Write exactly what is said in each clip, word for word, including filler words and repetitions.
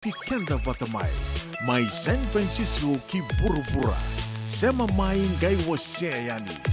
Ti keda vata mai, mai San Francisco ki vuravura. Sema mai qai wasea yani.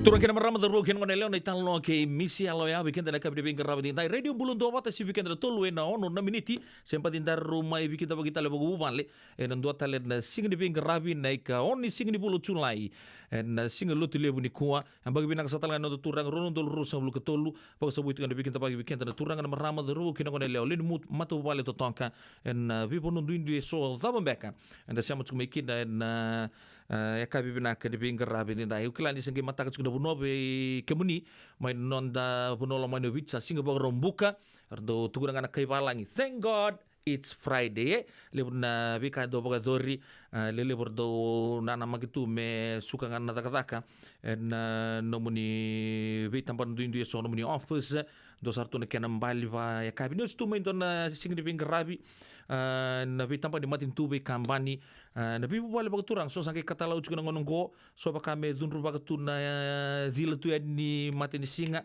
Turaga kei na marama, cauravou kei na goneyalewa, na italanoa kei Misi Yalo ya vei keda ena yakavi ni veiqaravi edaidai. Radio Bula Dua Vata, sivi keda na tolu ena ono na miniti. Se bati daru mai veikidavaki tale vakavuvale ena dua tale na siga ni veiqaravi, na ika ono ni siga ni vula o Julai, ena siga Lotulevu nikua. Yabaki vinaka sara tale ga na noda turaga, rua na udolu ruasagavulu ka tolu. Vakasavuti ga na veikidavaki vei keda na turaga, na marama, cauravou kei na goneyalewa, lewe ni mu-, matavuvale totoka ena veivanua duidui eso cava beka eda sema tiko mai kina ena, e, yakavi vinaka ni veiqaravi edaidai. Au kila ni se qai mataka tiko na vanua vei kemuni mai na noda vanua lomani o Viti, sa Siga Vakaraubuka. Era dau tukuna ga na kai valagi, "Thank God it's Friday," e? Levu na veika e dau vakayacori, e, lelevu era dau nanamaki tu me suka ga na cakacaka ena, e, nomuni veitabana duidui eso, nomuni office. Dua sara tu na kena bali vakayakavi ni oti tu mai dua na siga ni veiqaravi, e, na veitabana ni matanitu, veikabani, e, na veivuvale vakaturaga. So sa qai katalau tiko na gauna oqo, so vaka me cudruvaka tu na, e, cila tu yani ni matanisiga,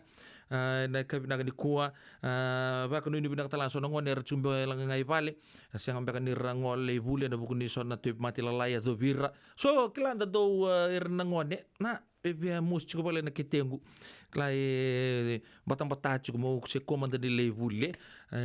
e, na yakavi vinaka nikua. E, vakanuinui vinaka tale ga, so na gone era tu beka ga i vale, e, sega beka ni ra gole i vuli ena vuku ni so na tauvimate lalai e yacovi ira. So kila, da dau, e, ira na gone, na, e via mosi tiko vale na ketequ. Kila, e batabata tiko, meu se kua mada ni lai vuli, e. E,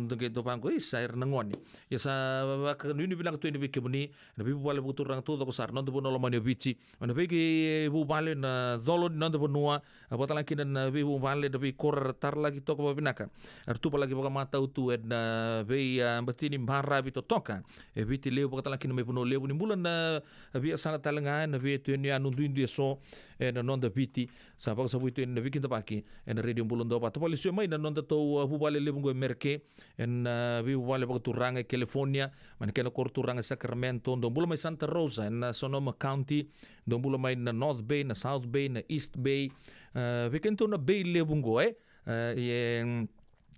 da qai dau vaqo, isa, ira na gone. Ia sa vakanuinui vinaka tu yani vei kemuni na veivuvale vakaturaga taucoko sara, noda vanua lomani o Viti, na veivuvale, na colo ni noda vanua, e, vakatale ga kina na veivuvale, na veikoro era taralaki toka vakavinaka, era tuvalaki vakamatau tu ena vei, e, bati ni baravi totoka e Viti, levu vakatale ga kina mai Vanua Levu. Ni bula na veiyasana tale ga ena veiyanuyanu duidui eso ena noda Viti. Sa vakasavuti tu yani na veikidavaki ena Radio Bula Dua Vata. Vale sio mai na noda tou, a, vuvale levu oqo e Mereke, ena, a, veivuvale vakaturaga e California, mai na kena koro turaga e Sacramento. Dou bula mai Santa Rosa ena Sonoma County. Dou bula mai na North Bay, na South Bay, na East Bay. A, vei kedatou na Bay levu oqo, e, a, e, mm,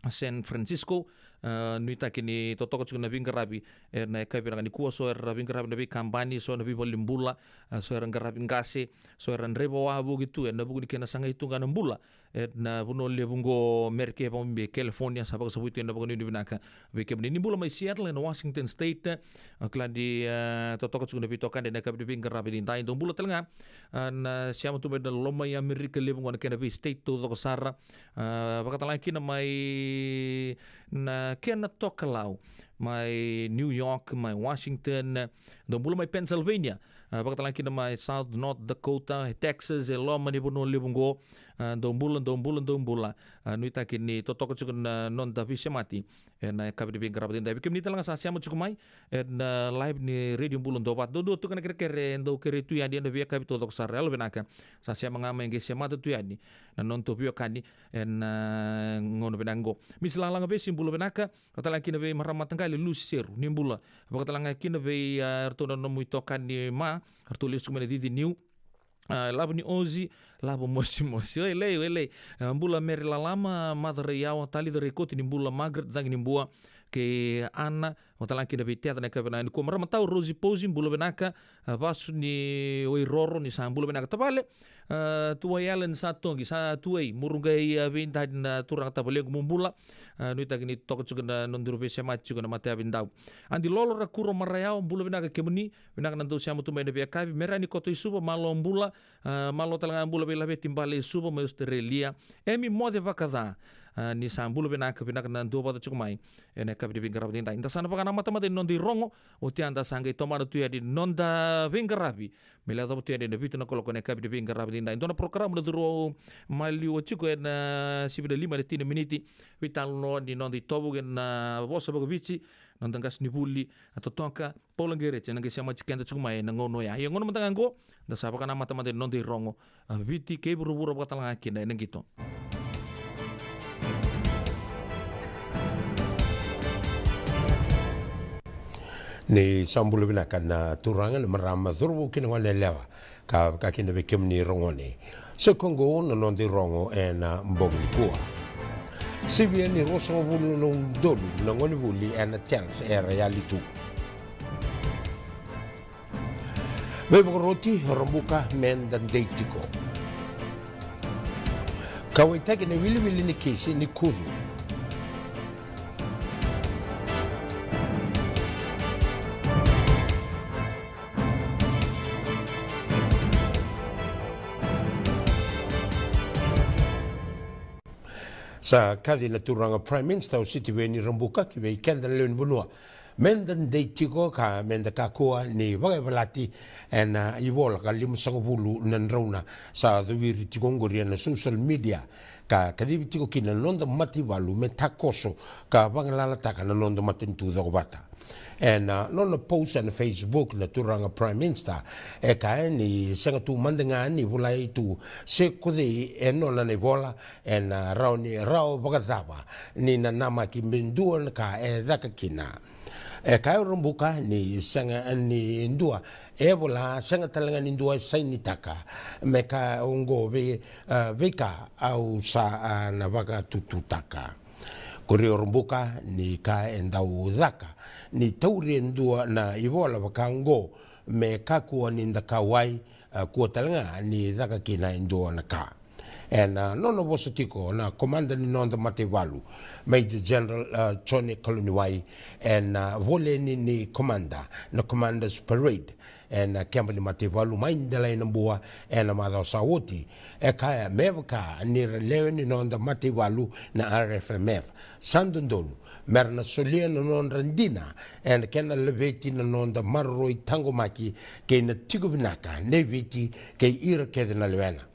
San Francisco. A, nuitaki ni totoka tiko na veiqaravi ena yakavi vinaka nikua. So era veiqaravi na veikabani, so na veivalenibula, a, so era qaravi qase, so era draiva wavoki tu ena vuku ni kena sagai tu ga na bula ena Vanua Levu oqo Mereke, vakabibi e California. Sa vakasavuti tu yani na vakanuinui vinaka vei kemuni. Ni bula mai Seattle ena Washington State, a, kila ni, a, totoka tiko na veitokani ena yakavi ni veiqaravi edaidai. Dou bula tale ga, a, na sema tu mai na loma i Amerika levu oqo, na kena vei state taucoko sara, a, vakatale ga kina mai na kena tokalau mai New York, mai Washington. Dou bula mai Pennsylvania, a, vakatale ga kina mai South, North Dakota, Texas, e loma ni Vanua Levu oqo. A, dou bula, dou bula, dou bula. A, nuitaki ni totoka tiko na noda veisemati ena yakavi ni veiqaravi edaidai. Vei kemuni tale ga sa sema tiko mai ena, a, live ni Radio Bula Dua Vata, duadua tu ga na kerekere e dau kerei tu yani ena veiyakavi taucoko sara. Yalovinaka, sa sema ga mai, qai semata tu yani na nodatou veiwekani ena, a, gauna vinaka oqo. Misi Lalaga Vesi, bula vinaka. Vakatale ga kina vei marama mataqali Lusi Seru, ni bula. Vakatale ga kina vei, a, eratou na nomu itokani, ma eratou lesu tiko mai na Cici Niu, a, Lavo ni Ozi, Lavo Mosimosi. Oi lei, oi lei. A, bula Mere Lalama, Maca Raiyawa, Talica Raikoti, ni bula Margaret Cagi ni Bua, kei Ana. Vakatale ga kina vei Teca na yakavi vinaka nikua. Marama tau Rosi Posi, bula vinaka. A, Vasu ni Wairoro, ni sa bula vinaka tavale. A, Tuwai Allen Satoqi, sa Tuwai, Muruqai, a, Veidadi na turaga tavalequ, mo bula. A, nuitaki ni toka tiko na nodaru veisemati tiko na matayavi dau. Adi Lolo Rakuro Marayawa, bula vinaka kemuni. Vinaka na dau sema tu mai na veiyakavi. Merani Koto i Suva, malo bula. A, malo tale ga bula vei Laveti Bale i Suva mai Australia. Emi Moce Vakaca, a, ni sa bula vinaka, vinaka na dua vata tiko mai ena yakavi ni veiqaravi edaidai. Da sa na vakanamata mada ni noda irogo, oti a da sa qai tomana tu yani noda veiqaravi me lai yacova tu yani ena vitu na kaloko ena yakavi ni veiqaravi edaidai. Dua na porokaramu na curu maliwa tiko ena sivi na lima ena tini na miniti. Veitalanoa ni noda itovo ena vosa vakaviti, noda qasenivuli, a, totoka, Paula Qereti, ena qai semati keda tiko mai ena gauna oya. Ia gauna mada ga oqo, da sa vakanamata mada ni noda irogo, a, Viti kei vuravura vakatale ga kina ena qito. Ni sa bula vinaka na turaga, na marama, cauravou kei na goneyalewa, ka vaka kina vei kemuni ragone. Sa i koya oqo na noda irogo ena bogi nikua. Sivia ni ruasagavulu na udolu na gonevuli ena TELS era yali tu. Veivakaroti, Rabuka, meda dei tiko. Kauwaitaki na iwiliwili ni kisi ni kucu. Sa kaci na turaga Prime Minister o Sitiveni Rabuka ki vei keda na lewe ni vanua, meda dei tiko ka meda kakua ni vakayavalati ena ivola ka limasagavulu na drauna sa cowiri tiko oqori ena social media, ka kacivi tiko kina na noda mataivalu me takoso ka vagalalataka na noda matanitu cokovata. Ena nona post ena Facebook na turaga Prime Minister e kaya ni sega tu mada ga ni volai tu se ko cei e nona na ivola, ena rawa ni rawa vakacava ni nanamaki me dua na ka e caka kina. E kaya o Rabuka ni sega ni dua e vola, sega tale ga ni dua e sainitaka me ka oqo vei, a, veika au sa, a, na vakatututaka. Ko ri o Rabuka ni ka e dau caka ni tauri e dua na ivola vaka oqo me kakua ni da kauwai, a, kua tale ga ni caka kina e dua na ka. Ena nona vosa tiko na komada ni noda mataivalu, Major General, a, Jone Kaloniwai, ena voleni ni komada na Commanders Parade ena keba ni mataivalu mai Delainabua ena macawa sa oti. E kaya me vaka ni ra lewe ni noda mataivalu na R F M F, sa dodonu me ra na solia na nodra dina ena kena laveti na noda maroroi, taqomaki kei na tiko vinaka nei Viti kei ira kece na lewena.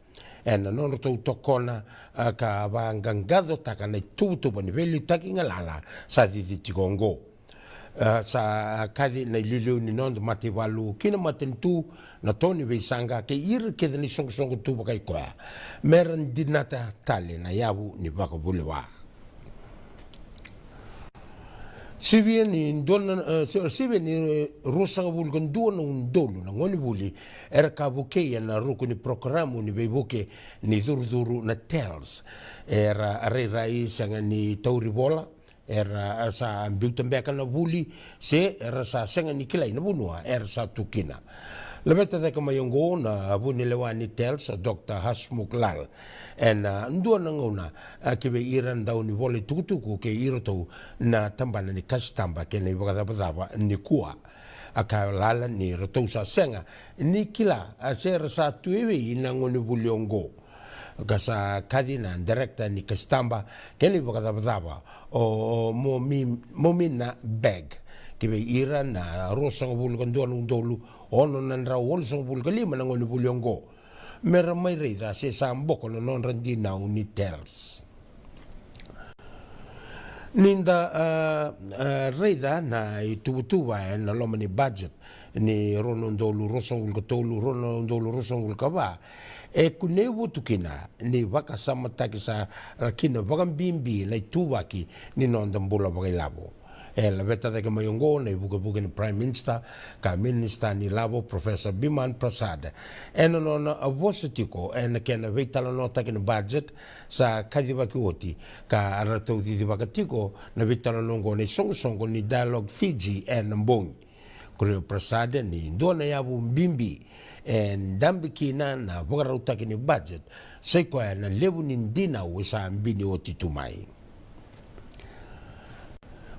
Ena nodratou tokona, a, ka vaqaqacotaka na ituvatuva ni veiliutaki galala sa cici tiko oqo. A, sa kaci na iliuliu ni noda mataivalu ki na matanitu, na to ni veisaqa kei ira kece na isoqosoqo tu vakaikoya me ra dinata tale na yavu ni vakavulewa. Sivia ni dua na, e, si-, sivia ni ruasagavulu ka dua na udolu na gonevuli era ka vukei ena ruku ni porokaramu ni veivuke ni curucuru na TELS. Era rairai sega ni tauri vola, era sa biuta beka na vuli, se era sa sega ni kilai na vanua era sa tu kina. Laveta cake mai oqo na vunilewa ni TELS o Doctor Hasmukh Lal ena dua na gauna, a, ki vei ira dau ni vola itukutuku kei iratou na tabana ni kasitaba kei na ivakacavacava nikua. A kaya o Lal ni ratou sa sega ni kila, a, se ra sa tu evei na gonevuli oqo. Ka sa kaci na director ni kasitaba kei na ivakacavacava o, o Momi-, Momina Beg ki vei ira na ruasagavulu ka dua na udolu ono na drau walusagavulu ka lima na gonevuli oqo, me ra mai raica se sa boko na nodra dinau ni TELS. Ni da, a, a, raica na ituvatuva ena loma ni budget ni rua na udolu ruasagavulu ka tolu, rua na udolu ruasagavulu ka va, e kunei votu kina ni vakasamataki sara kina vakabibi na ituvaki ni noda bula vakailavo. E laveta cake mai oqo na ivukevuke ni Prime Minister ka Minisita ni Lavo, Professor Biman Prasad, ena nona vosa tiko ena kena veitalanoataki na budget sa kacivaki oti, ka ratou cicivaka tiko na veitalanoa oqo na isoqosoqo ni Dialogue Fiji ena bogi. Ko ri o Prasad ni dua na yavu bibi e dabe kina na vakarautaki ni budget, sai koya na levu ni dinau e sa bini oti tu mai.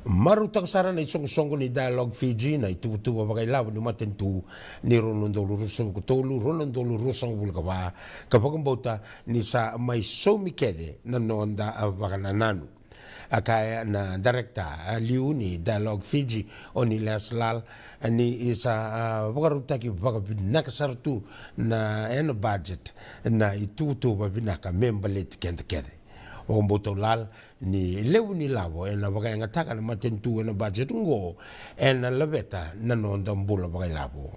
Marautaka sara na isoqosoqo ni Dialogue Fiji na ituvatuva vakailavo ni matanitu ni rua na udolu ruasagavulu ka tolu, rua na udolu ruasagavulu ka va, ka vakabauta ni sa mai saumi kece na noda vakanananu. A kaya na director, a, liu ni Dialogue Fiji, o Nilesh Lal, ni sa, a, vakarautaki vakavinaka sara tu na, ena budget na ituvatuva vinaka me baleti keda kece. Vakabauta o Lal ni levu ni lavo ena vakayagataka na matanitu ena budget oqo ena laveta na noda bula vakailavo.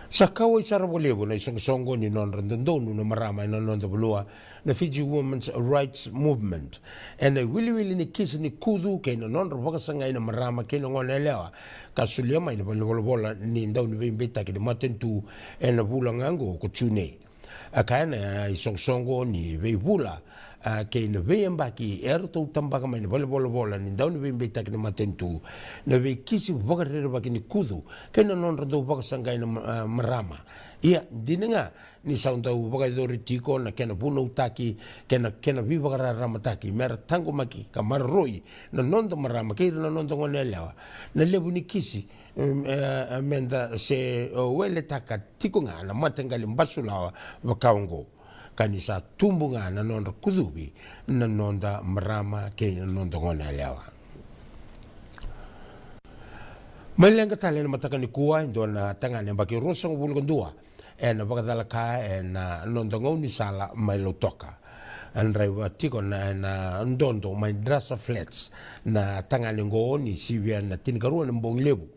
Sa kauwai sara vakalevu na isoqosoqo ni nodra dodonu na marama ena noda vanua, na Fiji Women's Rights Movement, ena iwiliwili ni kisi ni kucu kei na nodra vakasagai na marama kei na goneyalewa ka solia mai na valenivolavola ni dauniveibeitaki ni matanitu ena vula ga oqo ko June. A kaya na isoqosoqo ni veivula, a, kei na veiyabaki eratou tabaka mai na valenivolavola ni dauniveibeitaki ni matanitu na veikisi vakarerevaki ni kucu kei na nodra dau vakasaqai na ma-, a, marama. Ia, dina ga ni sa dau vakayacori tiko na kena vunautaki kei na kena veivakararamataki me ra taqomaki ka maroroi na noda marama kei ira na noda goneyalewa, na levu ni kisi, em, e, e, meda se, o, weletaka tiko ga na mataqali basulawa vaka oqo. ka ni sa tubu ga na nodra kucuvi na noda marama kei na noda gone yalewa. Mai leqa tale ena mataka nikua e dua na tagane yabaki ruasagavulu ka dua ena vakacalaka ena noda gaunisala mai Lautoka. E draiva tiko na, ena dodo mai Drasa Flats na tagane oqo ni sivia na tinikarua na bogi levu.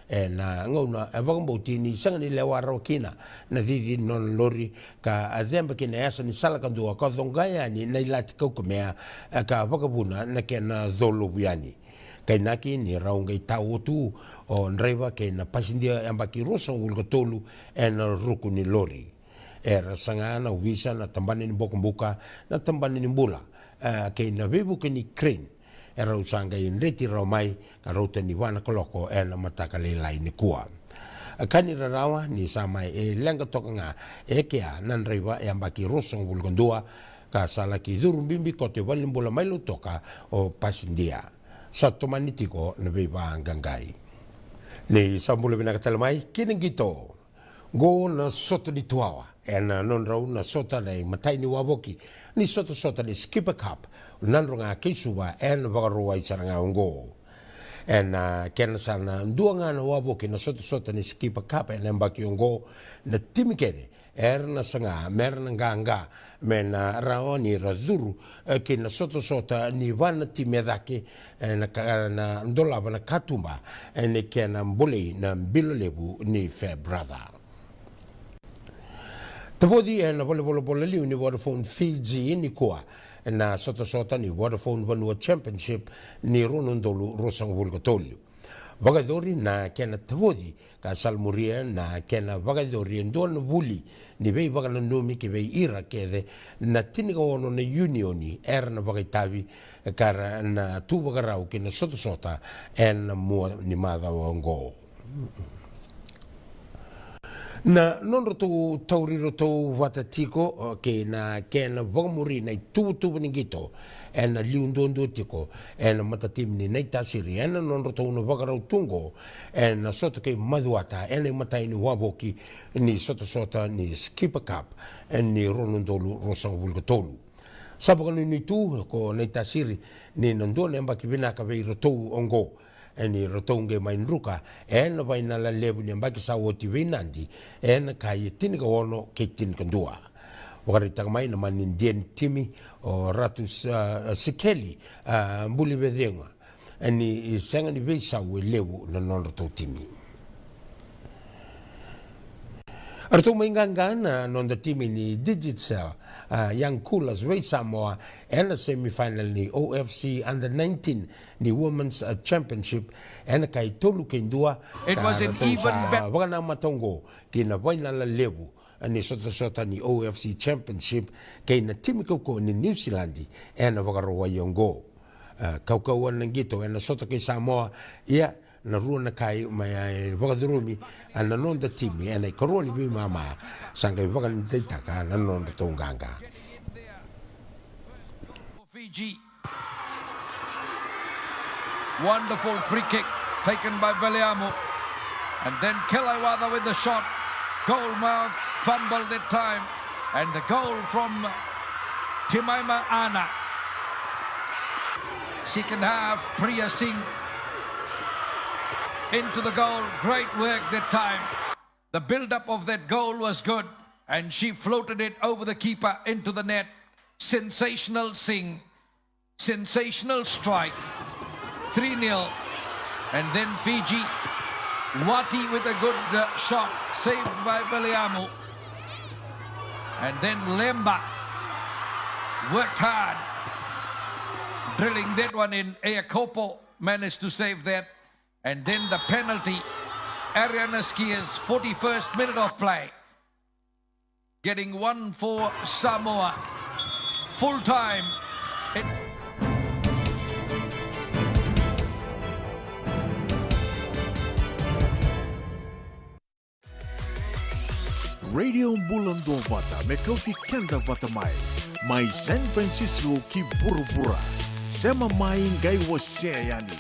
Ena gauna e vakabauti ni sega ni lewa rawa kina na cici ni nona lori ka a ceba ki na yasa ni sala kadua ka coqa yani na ilati kaukamea, e, ka vakavuna na kena colovu yani. Kainaki ni rau qai tao tu o draiva kei na pasidia yabaki ruasagavulu ka tolu ena ruku ni lori. Era saga na ovisa na tabana ni bokobuka, na tabana ni bula, e, kei na veivuke ni crane. E rau sa qai dreti rawa mai ka rauta ni va na kaloko ena mataka lailai nikua. E ka ni rarawa ni sa mai, e, leqa toka ga e kea na draiva yabaki ruasagavulu ka dua ka sa laki curu bibi koto i valenibula mai Lautoka o pasidia. Sa tomani tiko na veivaqaqai. Ni sa bula vinaka tale mai ki na qito. Qo na sota ni tuawa ena nodrau na sota na imatai ni wavoki ni sotasota ni Skipper Cup, Nadroga kei Suva ena Vakarauwai sara ga oqo. Ena kena sa na dua ga na wavoki na sotasota ni Skipper Cup ena yabaki oqo, na timi kece era na saga mera na qaqa me na rawa ni ra curu, e, ki na sotasota ni va na timi e cake, e, na ka, na dolava na katuba, e, ni kena bolei na bilo levu ni Farebrother. Tavoci ena valenivolavola liu ni Vodafone Fiji nikua na sotasota ni Vodafone Vanua Championship ni rua na udolu ruasagavulu ka tolu. Vakayacori na kena tavoci ka salamuria na kena vakayacori e dua na vuli ni veivakananumi ki vei ira kece na tinikaono na iunioni era na vakaitavi ka ra na tu vakarau ki na sotasota ena mua ni macawa oqo. Na nodratou tauri iratou vata tiko, o, kei na kena vakamuri na ituvatuva ni qito ena liu duadua tiko ena matatimi ni Naitasiri ena nodratou na vakarau tu oqo ena sota kei Macuata ena imatai ni wavoki ni sotasota ni Skipper Cup ena rua na udolu ruasagavulu ka tolu. Sa vakanuinui tu ko Naitasiri ni na dua na yabaki vinaka vei iratou oqo, e, ni ratou qai mai druka ena fainala levu ni yabaki sa oti vei Nadi ena kai e tinikaono kei tinikadua. Vakaraitaka mai na manidia ni timi o Ratu, a, Sikeli, a, Bulivecega, e, ni sega ni veisau e levu na nodratou timi. Eratou mai qaqa na noda timi ni Digicel, a, Young Coolers vei Samoa ena semifinal ni O F C Under nineteen ni Women's, a, Championship ena kai tolu kei dua. It was an even bet- ratou sa vakanamata oqo ki na fainala levu ni sotasota ni O F C Championship kei na timi kaukauwa ni Niusiladi ena Vakarauwai oqo. A, kaukauwa na qito ena sota kei Samoa, ia na rua na kai mai, e, vakacurumi, a, na noda timi ena ikarua ni veimama sa qai vakadeitaka na nodratou qaqa. Fiji. Wonderful free kick taken by Veliamu. And then Kelaiwatha with the shot. Goal mouth fumble that time. And the goal from Timaima Ana. Second half, Priya Singh into the goal. Great work that time. The build-up of that goal was good. And she floated it over the keeper into the net. Sensational Singh. Sensational strike. Three nil. And then Fiji. Wati with a good, uh, shot. Saved by Veliamu. And then Lemba. Worked hard. Drilling that one in. Eakopo managed to save that. And then the penalty. Ariana Skiers, forty-first minute of play. Getting one for Samoa. Full time. It- Radio Bula Duavata me kauti keda vata mai. Mai San Francisco ki vuravura. Sema mai qai wasea yani.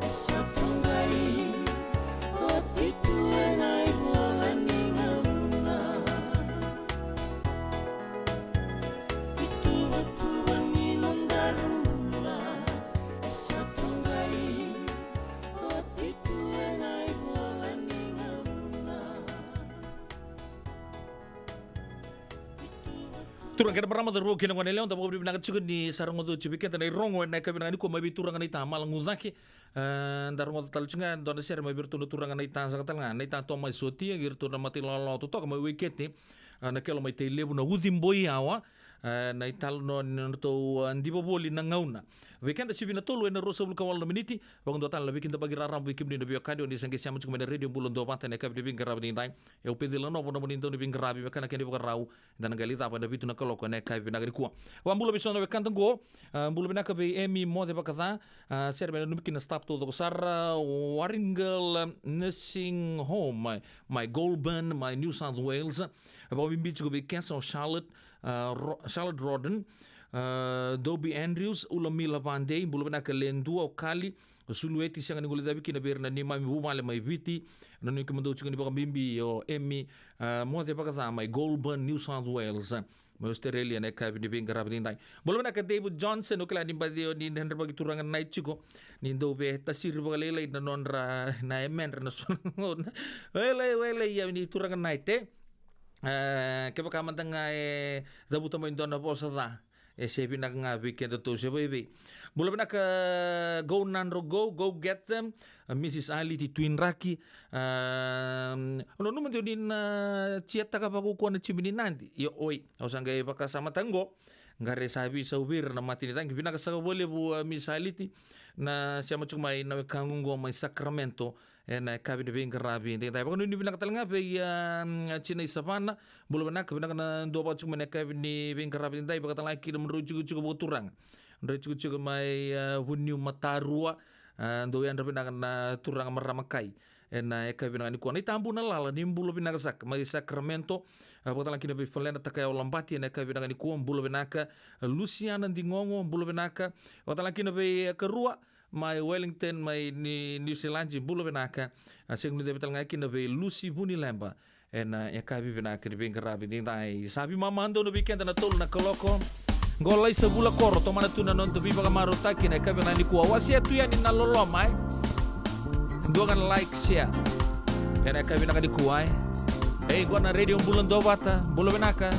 Sa tu qai oti tu ena ivola ni gauna. Ituvatuva ni nodaru bula. E sa tu qai oti tu ena ivola ni gauna. Turaga kei na marama, cauravou kei na goneyalewa, da vakavinavinaka tiko ni sa rogoca tiko vei keda na irogo ena yakavi vinaka nikua mai vei turaga naita Malagucake. E, da rogoca tale tiko ga e dua na sere mai vei iratou na turaga naita saka tale ga, naita Tomasi Sotia, kei iratou na matailawalawa totoka mai Waikete, e, na Kelo mai Tailevu, na Uciboiyawa, e, na italanoa ni nodratou, e, diva voli na gauna. Vei keda sivi na tolu ena ruasagavulu ka walu na miniti, vakadua tale na veikidavaki raraba vei kemuni na veiwekani o ni sa qai sema tiko mai na Radio Bula Duavata ena yakavi ni veiqaravi edaidai. E o Peceli Lanovo na nomuni dau ni veiqaravi me ka na kena ivakarau, eda na qai lai cava ena vitu na kaloko ena yakavi vinaka nikua. Vakabula vei so na wekada qo, a, bula vinaka vei Emi Moce Vakaca, a, sere me nanumi kina na staff taucoko sara, Warringal Nursing Home, mai, mai Goulburn, mai New South Wales. Vakabibi tiko vei Kesa o Charlotte, a, Ro-, Charlotte Roden, a, Dobie Andrews, Ulamila Vadei, bula vinaka Ledua o Kali, o Sulueti, sega ni guilecavi kina vei ira na neimami vuvale mai Viti. Nanumi kemudou tiko ni vakabibi o Emi, a, Moce Vakaca mai Goulburn, New South Wales, mai Australia, na yakavi ni veiqaravi edaidai. Bula vinaka David Johnson, o kila ni baci o ni dredrevaki turaga nai tiko, ni dau veitasiri vakalailai na nodra, na yamedra na so na gauna. Wailai, wailai, ia ni turaga nai te. E, kevaka mada ga e cavuta mai dua na vosa ca, e se vinaka ga vei kedatou se vei vei. Bula vinaka, go Nadro, go, go get them. A, Mrs Aliti Tuidraki. A, o nanuma de o ni na, a, tiataka vakaukauwa na timi ni Nadi. Io, oi, au sa qai vakasamataka qo. Qai sa veisau vei ira na mata ni cagi. Vinaka saka vakalevu, a, Miss Aliti, na sema tiko mai na wekaqu qo mai Sacramento ena yakavi ni veiqaravi edaidai. Vakanuinui vinaka tale ga vei, a, Tina i Savana. Bula vinaka, vinaka na duavata tiko mai na yakavi ni veiqaravi edaidai. Vakatale ga kina mudrau tikotiko vakaturaga, mudrau tikotiko mai, a, Vuniu Matarua. A, dau yadra vinaka na turaga marama kai ena yakavi vinaka nikua. Nai Tabu na Lala, ni bula vinaka saka mai Sacramento. A, vakatale ga kina vei Falena Takayawa Labati ena yakavi vinaka nikua, bula vinaka. A, Lusiana Digogo, bula vinaka. Vakatale ga kina vei, a, Karua mai Wellington mai ni New Zealand, bula vinaka. A, sega ni guilecavi tale ga kina vei Lusi Vunileba ena yakavi vinaka ni veiqaravi edaidai. Sa veimama donu vei keda na tolu na kaloko. Qo Laisa Vulakoro, tomana tu na noda veivakamarautaki ena yakavi vinaka nikua. Wasea tu yani na loloma, e. Dua ga na like, share ena yakavi vinaka nikua, e. Ei, qo na Radio Bula Duavata, bula vinaka.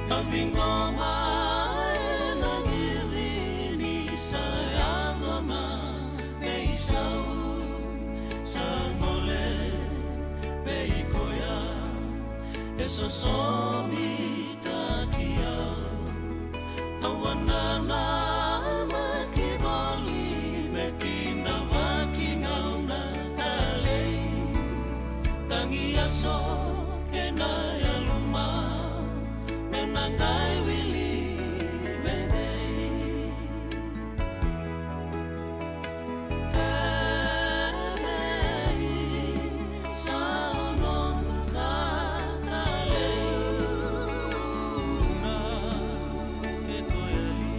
Ciqoma e na qiri ni sa yaco na veisau, sa gole vei koya e sosomitaki au. Au a nanamaki voli me kidavaki gauna talei. Tagi aso kei na yaluma me na qai wili vevei. Vevei sa nomu na talei. Una ke toyali.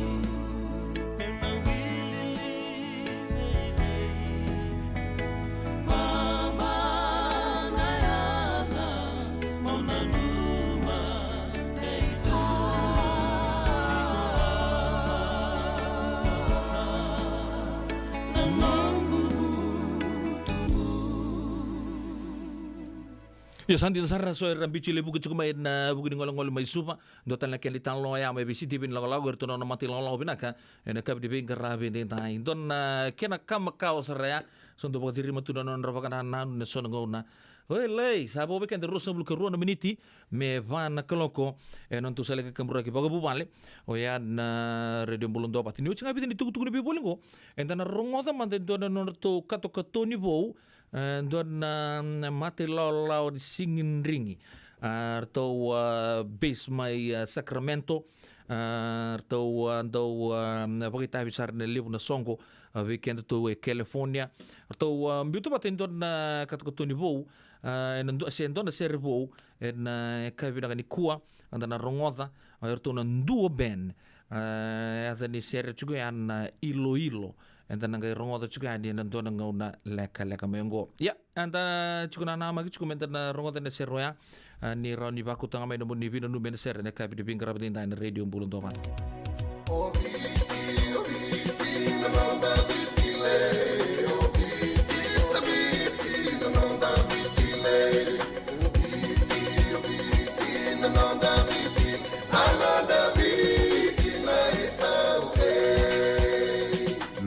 Io, sa dina sara, so era biuti levuka tiko mai na vuku ni golegole mai Suva. Dua tale na kena italanoa ya mai vei Sitiveni Lakolako, eratou na nona mata ilawalawa vinaka ena yakavi ni veiqaravi edaidai. Dua na kena ka makawa sara ya, so dau vakacirimaka tu na nodra vakanananu ena so na gauna. Oi, lai, sa vo vei keda ruasagavulu ka rua na miniti me va na kaloko ena nodatou sala ni kaburaki vakavuvale, oya na Radio Bula Duavata. Ni oti ga e vica na itukutuku ni veivoli oqo, eda na rogoca mada e dua na nodratou katokatoni vou, e dua na, na mata ilawalawa ni Sigidrigi. A, ratou, a, base mai, a, Sacramento. A, ratou, a, dau, a, vakaitavi sara ena levu na soqo, a, vei kedatou e California. Ratou, a, biuta vata e dua na katokatoni vou, a, ena dua, se dua na sere vou ena, e, yakavi vinaka nikua, eda na rogoca, a, eratou na Duo Band. A, e yaca ni sere tiko ya na Iloilo. Eda na qai rogoca tiko yani ena dua na gauna lekaleka mai oqo. Ia, eda tiko nanamaki tiko meda na rogoca na sere oya, a, ni rawa ni vakauta ga mai na nomuni veinanumi ena sere ena yakavi ni veiqaravi edaidai ena Radio Bula Duavata.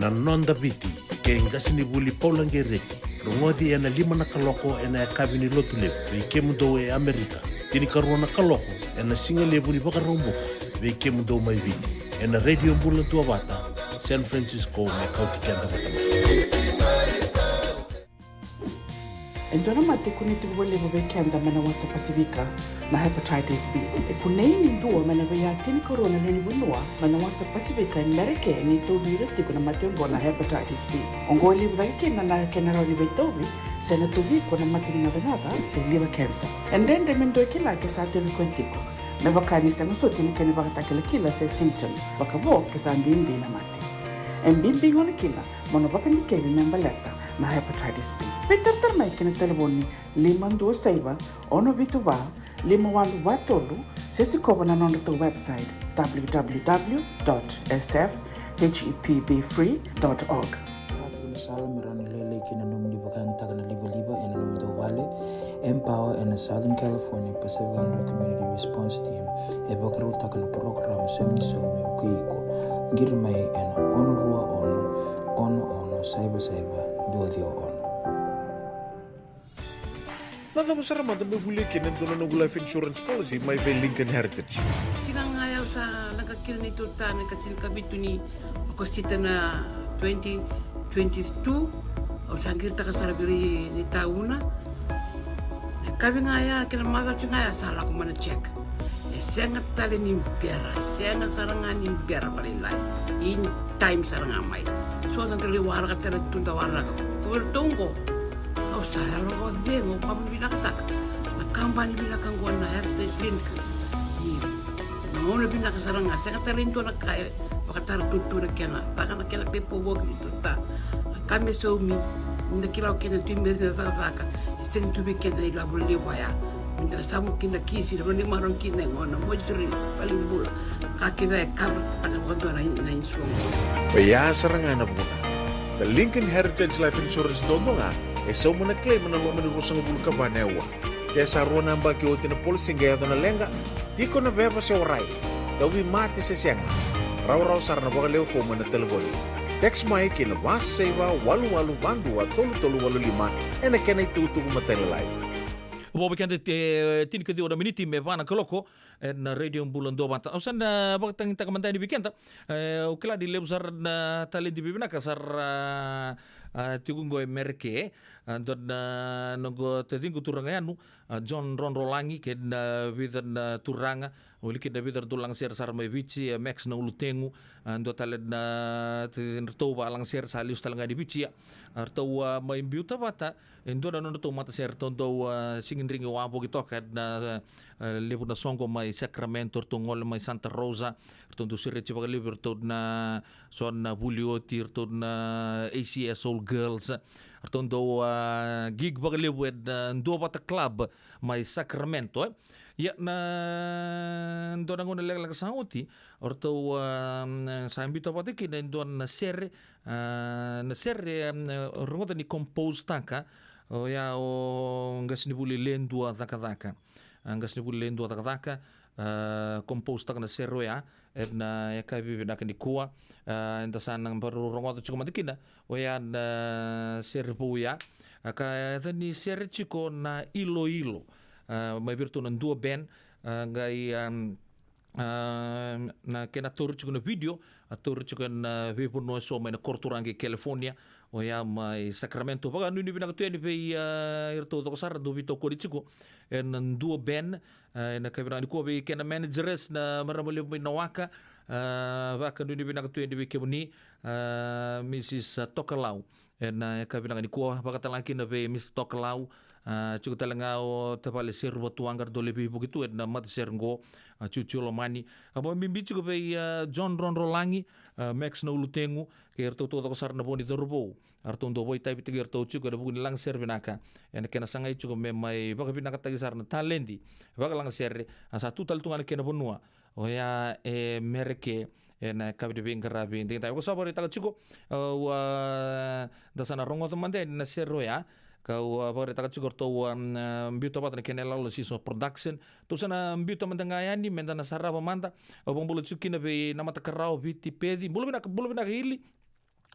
Na Noda Viti, kei qasenivuli Paula Qereti. Rogoci ena lima na kaloko ena yakavi ni Lotulevu vei kemudou e Amerika, tinikarua na kaloko ena sigalevu ni Vakaraubuka vei kemudou mai Viti, ena Radio Bula Duavata, San Francisco, me kauti keda vata mai. E dua na mate e kunei tiko vakalevu vei keda mai na wasa Pasifika na hepatitis B. E kunei ni dua mai na veiya tinikarua na lewe ni vanua mai na wasa Pasifika e Merika ni tauvi ira tiko na mate oqo na hepatitis B. Oqo e levu cake kina na kena rawa ni veitauvi se na tauvi iko na mate ni gacagaca se liver cancer. E dredre me dua e kila ke sa tauvi koya tiko, me vaka ni sega soti na kena ivakatakilakila se symptoms, vakavo ke sa bibi na mate. E bibi gona kina mo na vakadikevi me baleta na hepatitis B. Veitaratara mai ki na talevoni lima dua saiva, ono vitu va, lima walu va tolu, se sikova na nodratou website, w w w dot s f h e p b free dot org. Ka tiko na sala me rawa ni lailai kina na nomuni vakayagataka na livaliva ena nomudou vale. Empower ena Southern California Pacific Islander Community Response Team e vakarautaka na porokaramu Saumi ni Saumi me vukei iko. Qiri mai ena ono rua ono, ono ono, saiva saiva, dua ciwa ono. Na cava sara mada meu volia kina e dua na noqu life insurance policy mai vei Lincoln Heritage? Siga ga ya au sa leqa kina neitou ta na ikatinikavitu ni Okosita na twenty twenty-two, au sa qiritaka sara vei ira na itauna. Na yakavi ga ya kei na macawa tiko ga ya sa lako mai na check. E sega tale ni bera, e sega sara ga ni bera vakalailai. In time sara ga mai. So da qai waraka tale tu, da waraka. Ko iratou oqo, au sa yalo vakacegu, au vakavinavinakataka na kabani vinaka oqo na Heritage Lincoln. Ni na gauna vinaka sara ga, sega tale ni dua na ka e vakatara tutu na kena, vaka na kena pepa voki ni tuta. Na ka me saumi, ni da kila o kena tu i meri na cakacaka, e sega ni tu vei keda na ilavo levu oya. Ni da na samu kina kisi, na vanua ni marau kina e gona, moituri, valenibula. Ka kece e kavataka vakadua na, na insurance. Oya sara ga na vuna. Na Lincoln Heritage Life Insurance dodonu ga e sauma na claim ena loma ni ruasagavulu ka va na aua. Ke sa rua na yabaki oti na polisi qai yaco na leqa, tiko na veva se warai, tauvimate se sega, rawarawa sara na vakalewe fomu ena talevoni. Text mai ki na va saiva walu walu va dua tolu tolu walu lima ena kena itukutuku matailalai. Vo vei keda e tinikaciwa na miniti me va na kaloko ena Radio Bula Duavata. Au sa na vakatagitaka mada yani vei keda. E, au kila ni levu sara na taledi vivinaka sara, a, tiko qo e Mereke. A, dua na noqu taciqu turaga yanu, a, John Rodrolagi, kei na vica na turaga, wili kina vica ratou lagasere sara mai Viti, a, Max na ulutegu, a, dua tale na tacidratou vakalagasere sa lesu tale ga ni Viti, a, ratou, a, mai biuta vata e dua na nodratou matasere, ratou dau, a, sigidrigi wavoki toka na, a, levu na soqo mai Sacramento, ratou gole mai Santa Rosa, ratou dau sereti vakalevu ratou na so na vuli oti, ratou na A C S All Girls, ratou dau, a, gig vakalevu ena Duavata Club mai Sacramento, e. Ia na dua na gauna lekaleka sa oti, o ratou, a, sa biuta vata kina e dua na sere, a, na sere, a, rogoca ni compose taka, oya o qasenivuli Le Dua Cakacaka. A, qasenivuli Le Dua Cakacaka, a, compose taka na sere oya, ena yakavi vinaka nikua, a, eda sa na bau rogoca tiko mada kina, oya na sere vou ya, a, ka yaca ni sere tiko na Iloilo, a, mai vei iratou na Dua Band, a, qai, a, a, na kena tauri tiko na video, a tauri tiko ena veivanua eso mai na koroturaga e California, oya mai Sacramento. Vakanuinui vinaka tu yani vei, a, iratou coko sara dau veitokoni tiko ena Dua Band, a, ena yakavi vinaka nikua, vei kena manageress na marama levu mai Nawaka, a, vakanuinui vinaka tu yani vei kemuni, a, Mrs Tokalau. Ena yakavi vinaka nikua, vakatalega kina vei Mr Tokalau, a, tiko tale ga o tavale Seru Vatuwaqa, ratou lai veivuke tu ena matasere qo, a, Ciuciu Lomani. A, vakabibi tiko vei, a, John Rodrolagi, a, Max na ulutegu, kei iratou taucoko sara na vo ni cauravou. A, ratou dau vakaitavitaki iratou tiko ena vuku ni lagasere vinaka. Ena kena sagai tiko me mai vakavinakataki sara na taledi vakalagasere, a, sa tu tale tu ga na kena vanua oya e Mereke, ena yakavi ni veiqaravi edaidai. Au sa vakaraitaka tiko, a, da sa na rogoca mada yani na sere oya, kau a vakaraitaka tiko ratou a biuta vata na kena yaloyalo Season Production. Tou sa na biuta mada ga yani meda na sarava mada. Au vakabula tiko kina vei Namata Karawa, Viti Peci, bula vinaka, bula vinaka Ili.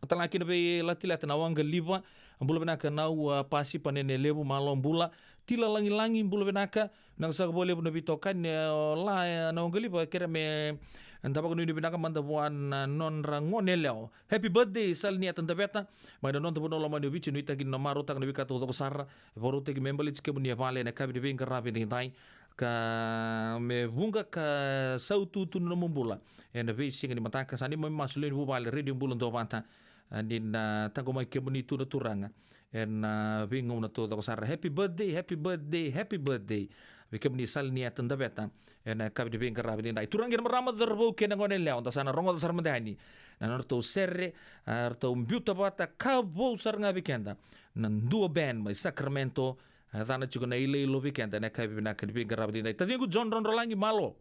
Tale ga kina vei Latilata na Waqaliva, bula vinaka Nau, a, Pasipa Nene Levu, malo bula. Tila Lagilagi, bula vinaka. Vinaka saka vakalevu na veitokani, e, o la, e, na Waqaliva, kerea me da vakanuinui vinaka mada vua na nodra gone yalewa. Happy birthday Saliniata Daveta, mai na noda vanua lomani o Viti, nuitaki ni na marautaka na veika taucoko sara e vakarautaki me baleti kemuni e vale ena yakavi ni veiqaravi edaidai. Ka me vuqa ka saututu na nomu bula ena veisiga ni mataka. Sa neimami masu lewe ni vuvale Radio Bula Duavata, a, ni na taqomaki kemuni tu na Turaga ena veigauna taucoko sara. Happy birthday, happy birthday, happy birthday vei kemuni Saliniata Daveta ena yakavi ni veiqaravi edaidai. Turaga kei na marama, cauravou kei na gone yalewa, da sa na rogoca sara mada yani na nodratou sere, a, ratou biuta vata ka vou sara ga vei keda na Dua Band mai Sacramento, a, yacana tiko na Iloilo vei keda ena yakavi vinaka ni veiqaravi edaidai. Taciqu John Rodrolagi, malo.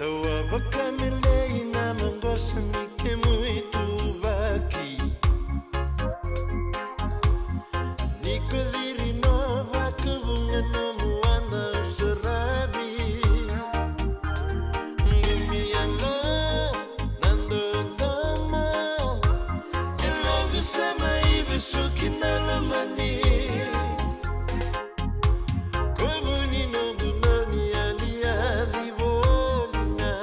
Tawa vakamelei na maqosa ni kemu ituvaki. Ni kaciri na vakavuqa na muana saravi. Qumi yala na dodoma. E loqu sa mai vesuki na lomani. Ko vu ni noqu noni yali yali voli ga.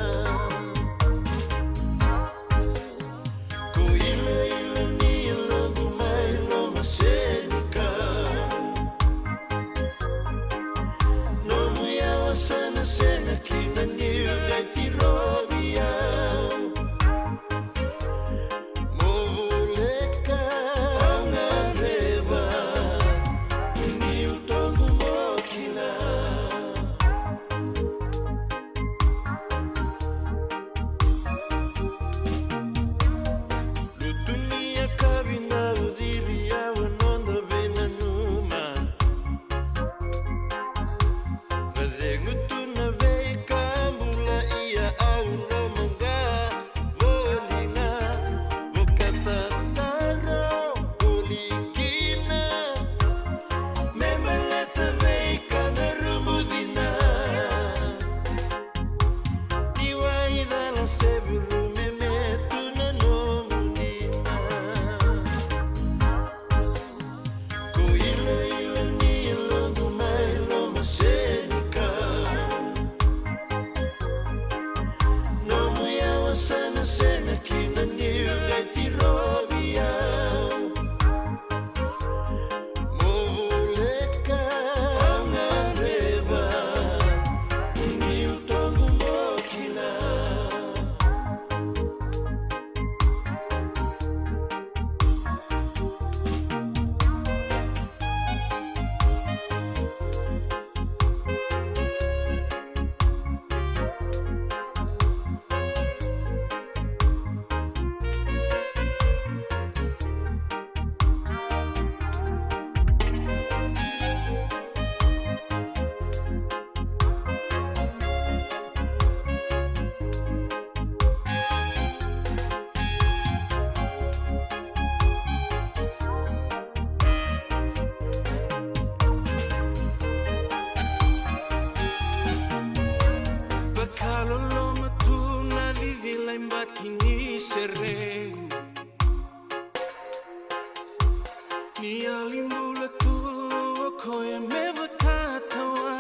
Koya me vakatawa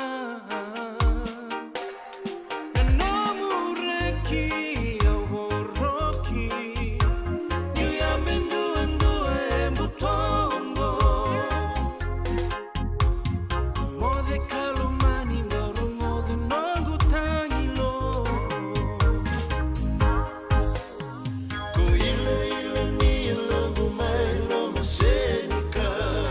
na nomu reki au voroki. Niu ya me duadua e butoqo. Moce ka lomani, na rogoca noqu tagilo. Ko ilaila ni yaloqu mai loma senikau.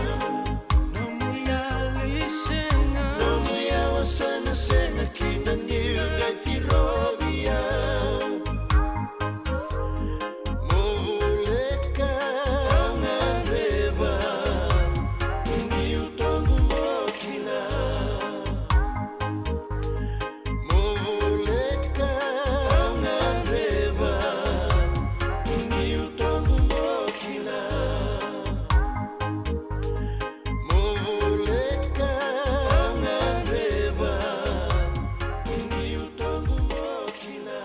Nomu yali sega. Nomu yawa sega sega kina ni qai tirovi au. Mo voleka au gadreva. Niu toqu mo kila. Mo voleka au gadreva, niu toqu mo kila. Mo voleka au gadreva, niu toqu mo kila.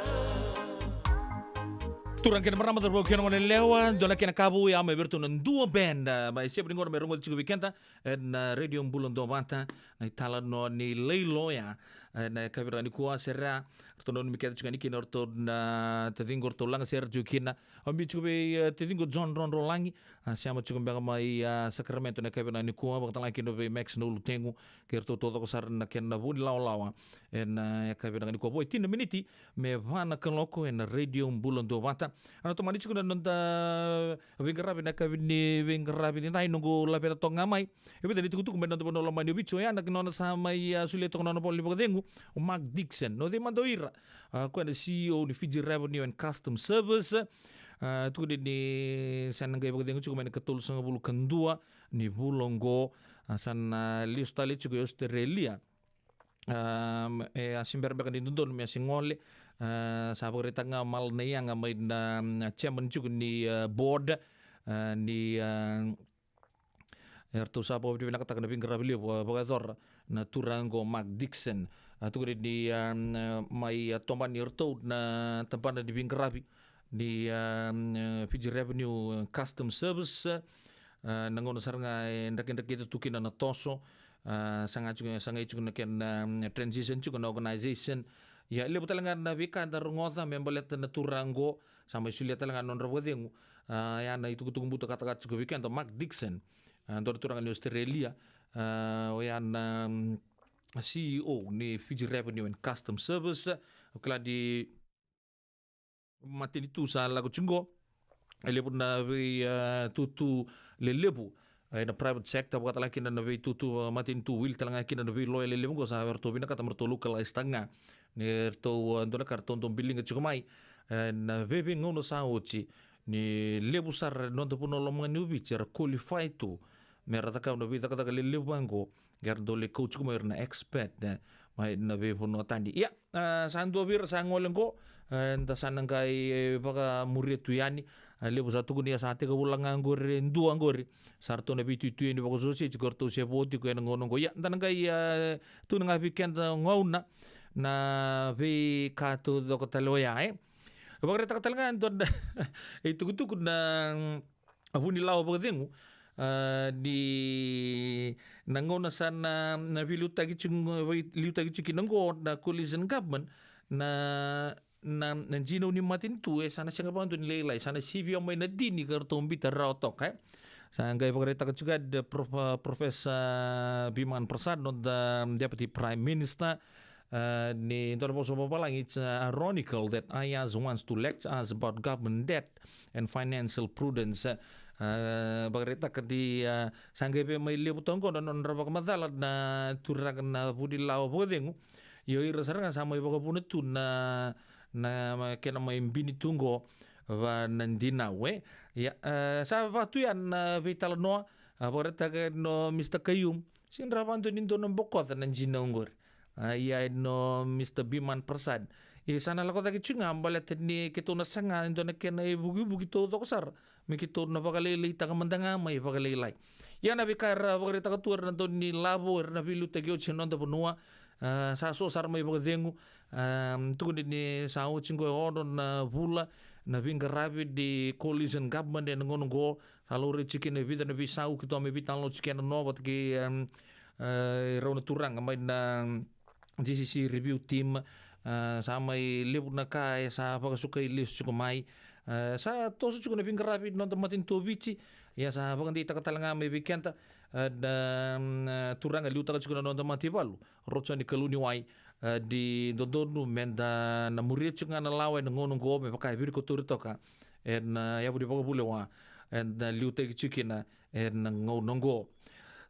Turaga kei na marama, cauravou kei na goneyalewa, dua na kena ka vou ya mai vei iratou na Dua Band, a, mai Sepa ni gauna me rogoci tiko vei keda ena, a, Radio Bula Duavata, na italanoa ni lailai ya. Ena yakavi nikua, sere ya, ratou nanumi keda tiko yani kina o ratou na taciqu, ratou lagasere tiko kina. Au biu tiko vei, e, taciqu John Rodrolagi, a, sema tiko beka mai, a, Sacramento ena yakavi nikua, vakatalega kina vei Max na ulutegu, kei ratou taucoko sara na kena vu ni lawalawa. Ena, e, yakavi nikua, vo e tini na miniti me va na kaloko ena Radio Bula Duavata. A, na tomani tiko na noda veiqaravi ena yakavi ni veiqaravi nidai, noqu laveta toka ga mai e vica na itukutuku mai na noda vanua lomani o Viti, oya na nona sa mai, a, solia toka na nona vola ni vakacegu o Mark Dixon. Na o cei mada o ira? A, koya na C E O ni Fiji Revenue and Customs Service. A, tukuni ni sa na qai vakacegu tiko mai na ikatolusagavulu ka dua ni vula oqo. A, sa na lesu tale tiko i Australia. Am, e a se bera beka ni dodonu me a se gole. A, sa vakaraitaka ga Mala Naiyaga mai na, na chairman tiko ni, a, board, a, ni, a, eratou sa vakavinavinakataka na veiqaravi levu a vakayacora na turaga o Mark Dixon. A, tukuni ni, a, mai, a, tomani eratou na tabana ni veiqaravi ni, a, Fiji Revenue Customs Service. A, na gauna sara ga e drakidrakita tu kina na toso, a, saga tiko, sagai tiko na kena, a, transition tiko na organization. Ia, levu tale ga na veika eda rogoca me baleta na turaga oqo, sa mai solia tale ga na nodra vakacegu. A, oya na itukutuku buta katakata tiko vei keda o Mark Dixon, a, dua na turaga ni Australia, a, oya na, mm, C E O ni Fiji Revenue and Customs Service. O kila ni matanitu sa lako tiko qo, e levu na vei, a, tutu lelevu, e, na private sector, vakatalega kina na vei tutu, a, matanitu, wili tale ga kina na vei loya lelevu qo, sa eratou vinakata me ratou localize taka ga. Ni ratou, a, dua na ka ratou dau biliga tiko mai, e, na vei, veigauna sa oti, ni levu sara na noda vanua lomani o Viti era qualify tu me ra cakava na veicakacaka lelevu vaqo, qai ra dau lai kauti tiko mai ira na expat, ne, mai na veivanua tani. Ia, a, sa dua vei ira sa gole qo, a, eda sa na qai, e, vakamuria tu yani. A, levu sa tukuni, a, sa tekivu la ga qori e dua qori. Sa ratou na veituitui yani vakasosei tiko, ratou se vo tiko ena gauna qo. Ia, da na qai, a, tukuna ga vei keda gauna na veika taucoko tale oya, e. Vakaraitaka tale ga e dua na itukutuku na, mm, a, vunilawa vakacegu, a, ni na gauna sa na, na veiliutaki tiko, veiliutaki tiko kina qo na coalition government, na, na, na dinau ni matanitu e sa na sega vakadua ni lailai, sa na sivia mai na tini ka ratou biuta rawa toka, e. Sa qai vakaraitaka tiko ga e Prof-, a, Professor Biman Prasad, noda Deputy Prime Minister, a, ni dua na vosa vavalagi, it's, uh, ironical that Ayaz wants to lecture us about government debt and financial prudence. A, vakaraitaka ni, a, sa qai via mai levu toka qo na nodra vakamacala na turaga na vunilawa vakacegu. Ia o ira sara ga sa mai vakavuna tu na, na kena mai bini tu qo va na dinau, e. Ia, a, sa va tu ya na veitalanoa, a, vakaraitaka no Mister Kaiyum. Sega ni rawa vakadua ni dua na bokoca na dinau qori. A, ia no Mister Biman Prasad. Ia sa na lako cake tiko ga baleta ni keitou na saga e dua na kena ivukivuki taucoko sara me keitou na vakalailaitaka mada ga mai vakalailai. Ia na veika era vakaraitaka tu era na dau ni lavo, era na veiliutaki oti e noda vanua. A, sa so sara mai vakacegu. A, tukuni ni sa oti qo e ono na vula na veiqaravi ni coalition government ena gauna qo. Sa laurai tiko kina e vica na veisau, keitou a mai veitalanoa tiko kina, Nova, vata kei, em, E, rau na turaga mai na G C C review team, e, sa mai levu na ka e sa vakasukai lesu tiko mai. E, sa toso tiko na veiqaravi ni noda matanitu o Viti. Ia sa vakadeitaka tale ga mai vei keda, e, na, mm, turaga liutaka tiko na noda mataivalu, Rochoni Kaluniwai, e, ni dodonu meda na muria tiko ga na lawa ena gauna oqo me vaka e virikotori toka ena, e, yavu ni vakavulewa, ena, e, liutaki tiko kina ena gauna oqo.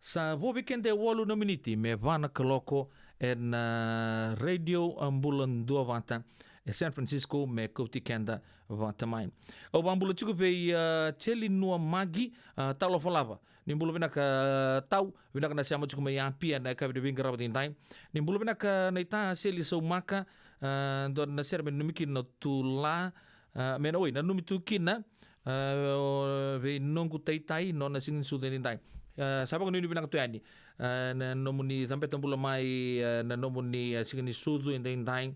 Sa vo vei keda e walu na miniti me va na kaloko ena, e, Radio, e, Bula Duavata e San Francisco me kauti keda vata mai. Au vakabula tiko vei, e, Teli Nua Magi, e, Talofa Lava. Ni bula vinaka, e, Tau, vinaka na sema tiko mai Apia ena yakavi ni veiqaravi edaidai. Ni bula vinaka naita Seli Saumaka, e, dua na sere me nanumi kina na tula, e, me na, oi, nanumi tu kina, e, o, vei noqu taitai, nona siganisucu edaidai. E, sa vakanuinui vinaka tu yani. E, na nomuni cabeta bula mai, e, na nomuni, e, siganisucu edaidai.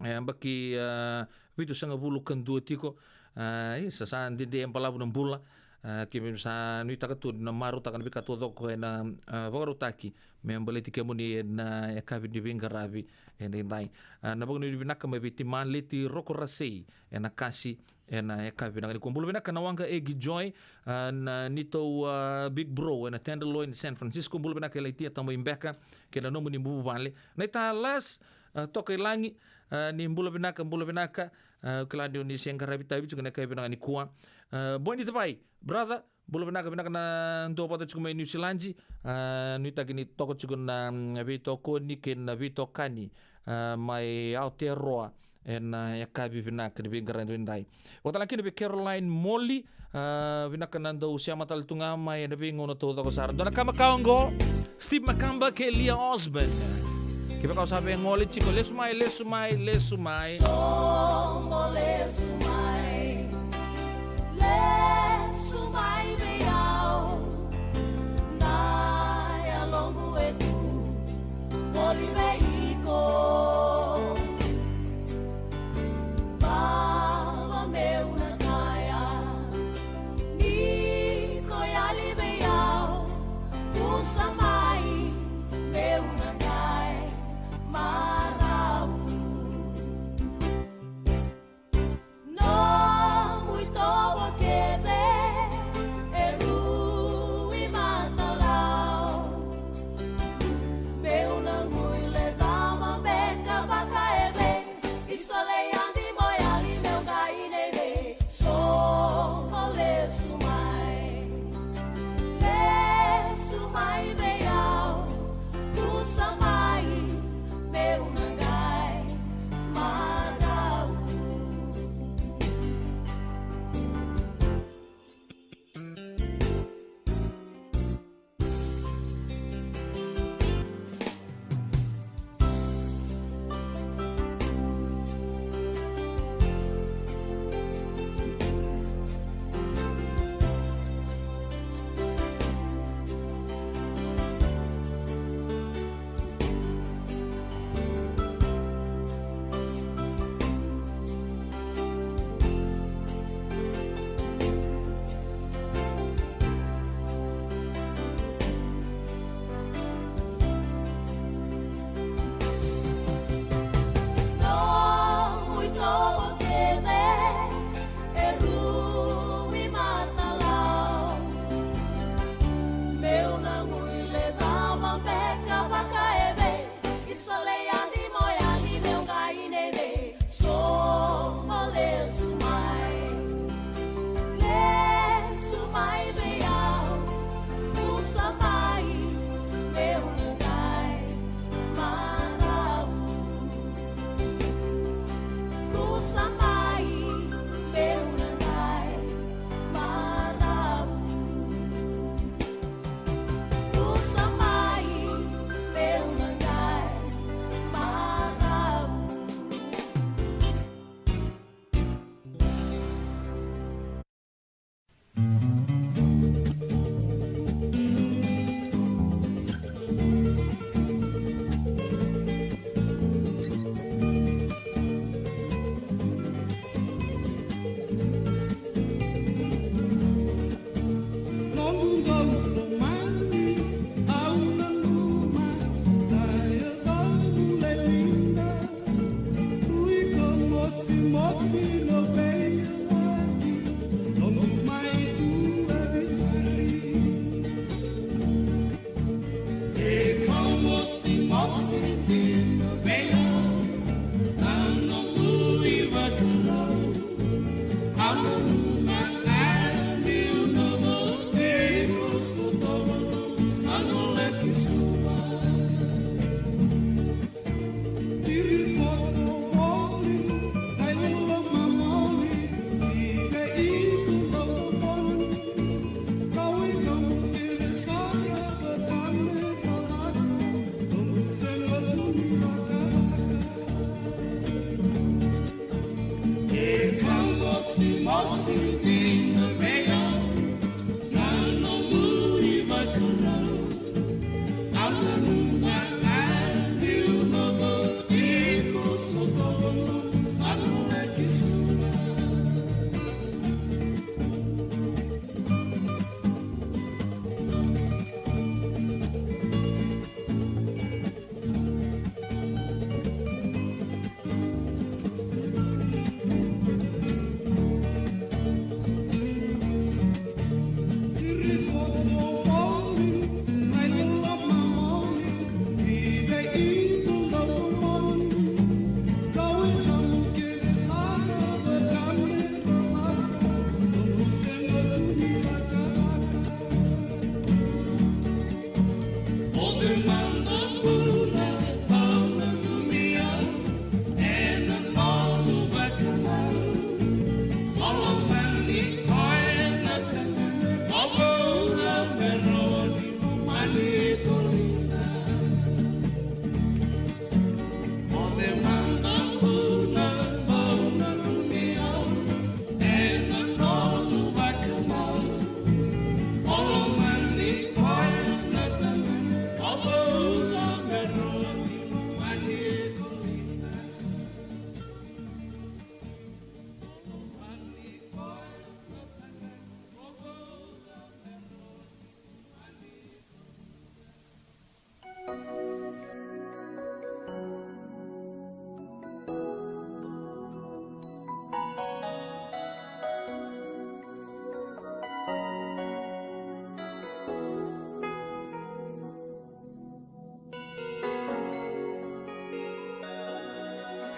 E, yabaki, e, vitusagavulu ka dua tiko. E, isa, sa dede e balavu na bula. E, keimami sa nuitaka tu na marautaka na veika taucoko ena, e, vakarautaki me baleti kemuni ena, e, yakavi ni veiqaravi edaidai. E, na vakanuinui vinaka mai vei Timaleti Rokorasei ena Kasi ena yakavi vinaka nikua. Bula vinaka na waqa Egi Joy, e, na neitou, e, big bro ena Tenderloin San Francisco. Bula vinaka e Laitia Tamai Beka kei na nomuni vuvale. Naita Las, e, Tokailagi, e, ni bula vinaka, bula vinaka. E, au kila ni o ni se qaravi tavi tiko ena yakavi vinaka nikua. E, Boni Tavai, brother, bula vinaka, vinaka na duavata tiko mai Niusiladi. E, nuitaki ni toka tiko na, mm, veitokoni kei na veitokani, e, mai Aotearoa ena, e, yakavi vinaka ni veiqaravi edaidai. Vakatalega kina vei Caroline Moli, e, vinaka na dau sema tale tu ga mai ena veigauna taucoko sara. Dua na ka makawa oqo, Steve Makamba kei Lia Osman. Kevaka o sa via gole tiko, lesu mai, lesu mai, lesu mai. Soqo lesu mai, lesu mai vei au. Na yaloqu e tu voli vei iko. Vava meu na kaya, ni ko yali vei au, pusa mai meu na qai marau. No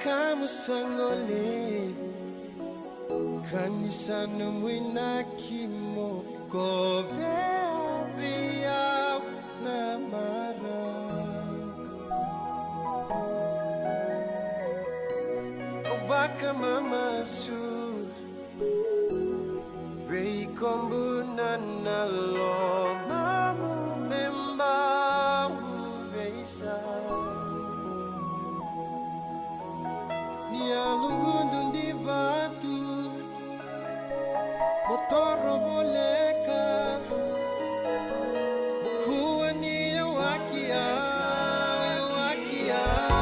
Kamu sa gole, ka ni sa nomu inaki mo kovea vei au na marau. Au vakamamasu vei kobu na lomamu me bau veisau. Ni a lugudu di vatu mo toro voleka, mo kua ni yawaki au, yawaki au.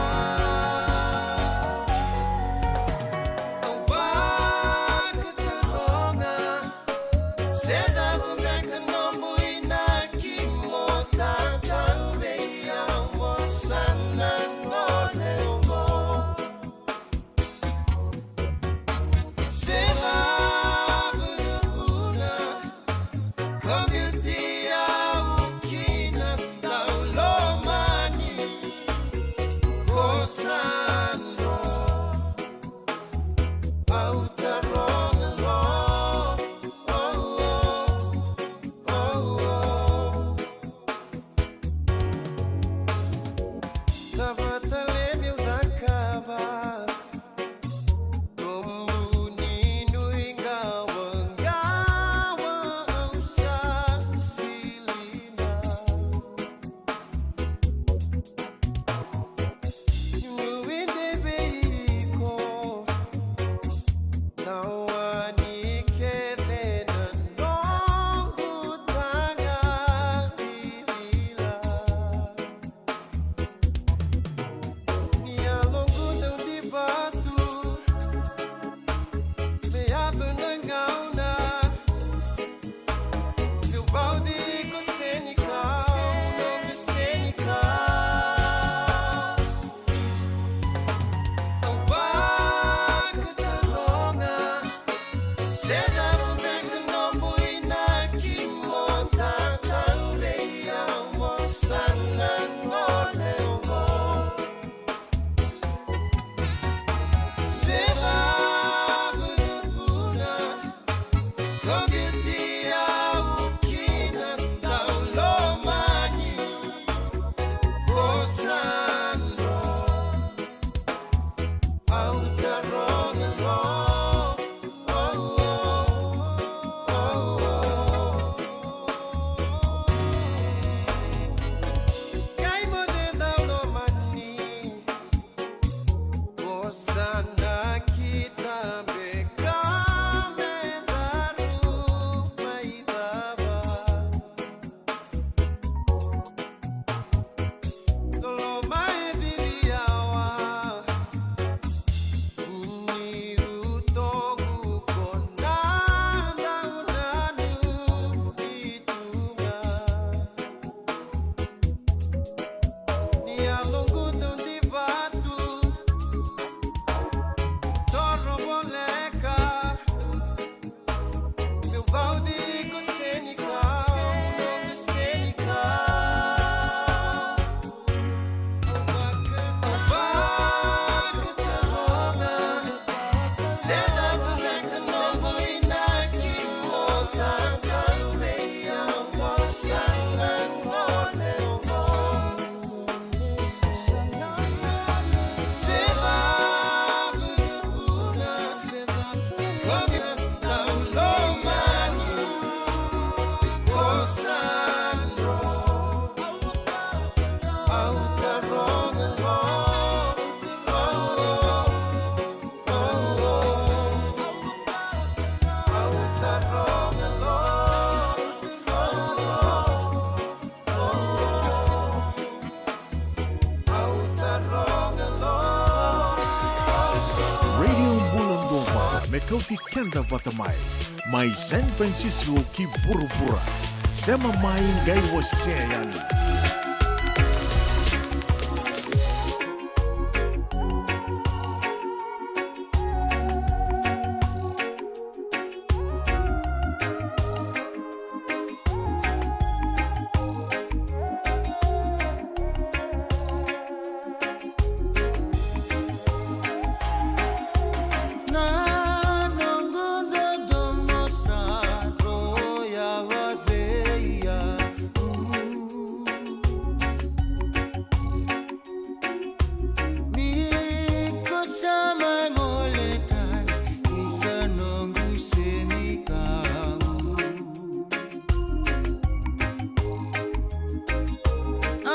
Au va Radio Bula Dua Vata, me kauti keda vata mai. Mai San Francisco ki vuravura. Sema mai qai wasea yani. Na noqu dodomo sa roya vaveia. Ni ko sa mai gole tani, ni sa noqu senikau.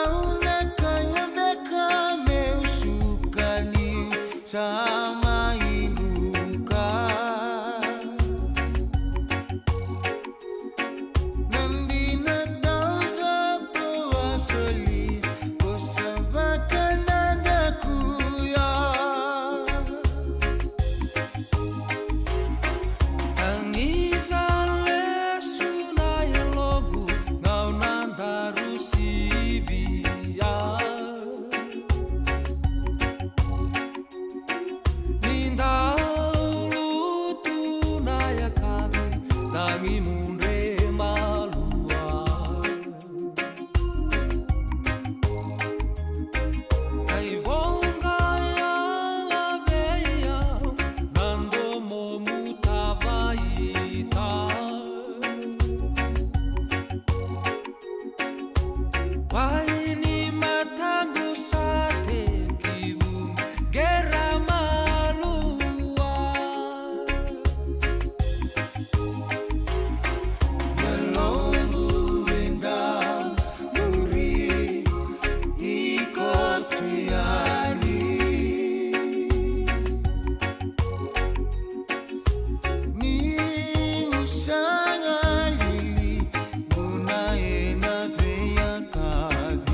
Au na kaya beka meu suka niu sa mai luka. Na dina taucoko a soli, ko sa vakanadakuya. Tagica lesu na yaloqu, gauna daru sivia. Ni dau lutu na yakavi, tagi mudre malua. Kai voqa ya vei au, na domomu tavaita. Wai ni mataqu sa tekivu, qera malua. Yaloqu e dau muri iko tu yani. Niu sa galili, vuna ena veiyakavi.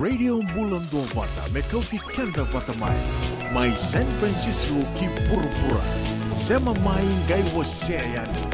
Radio Bula Duavata, me kauti keda vata mai. Mai San Francisco ki vuravura. Sema mai qai wasea yani.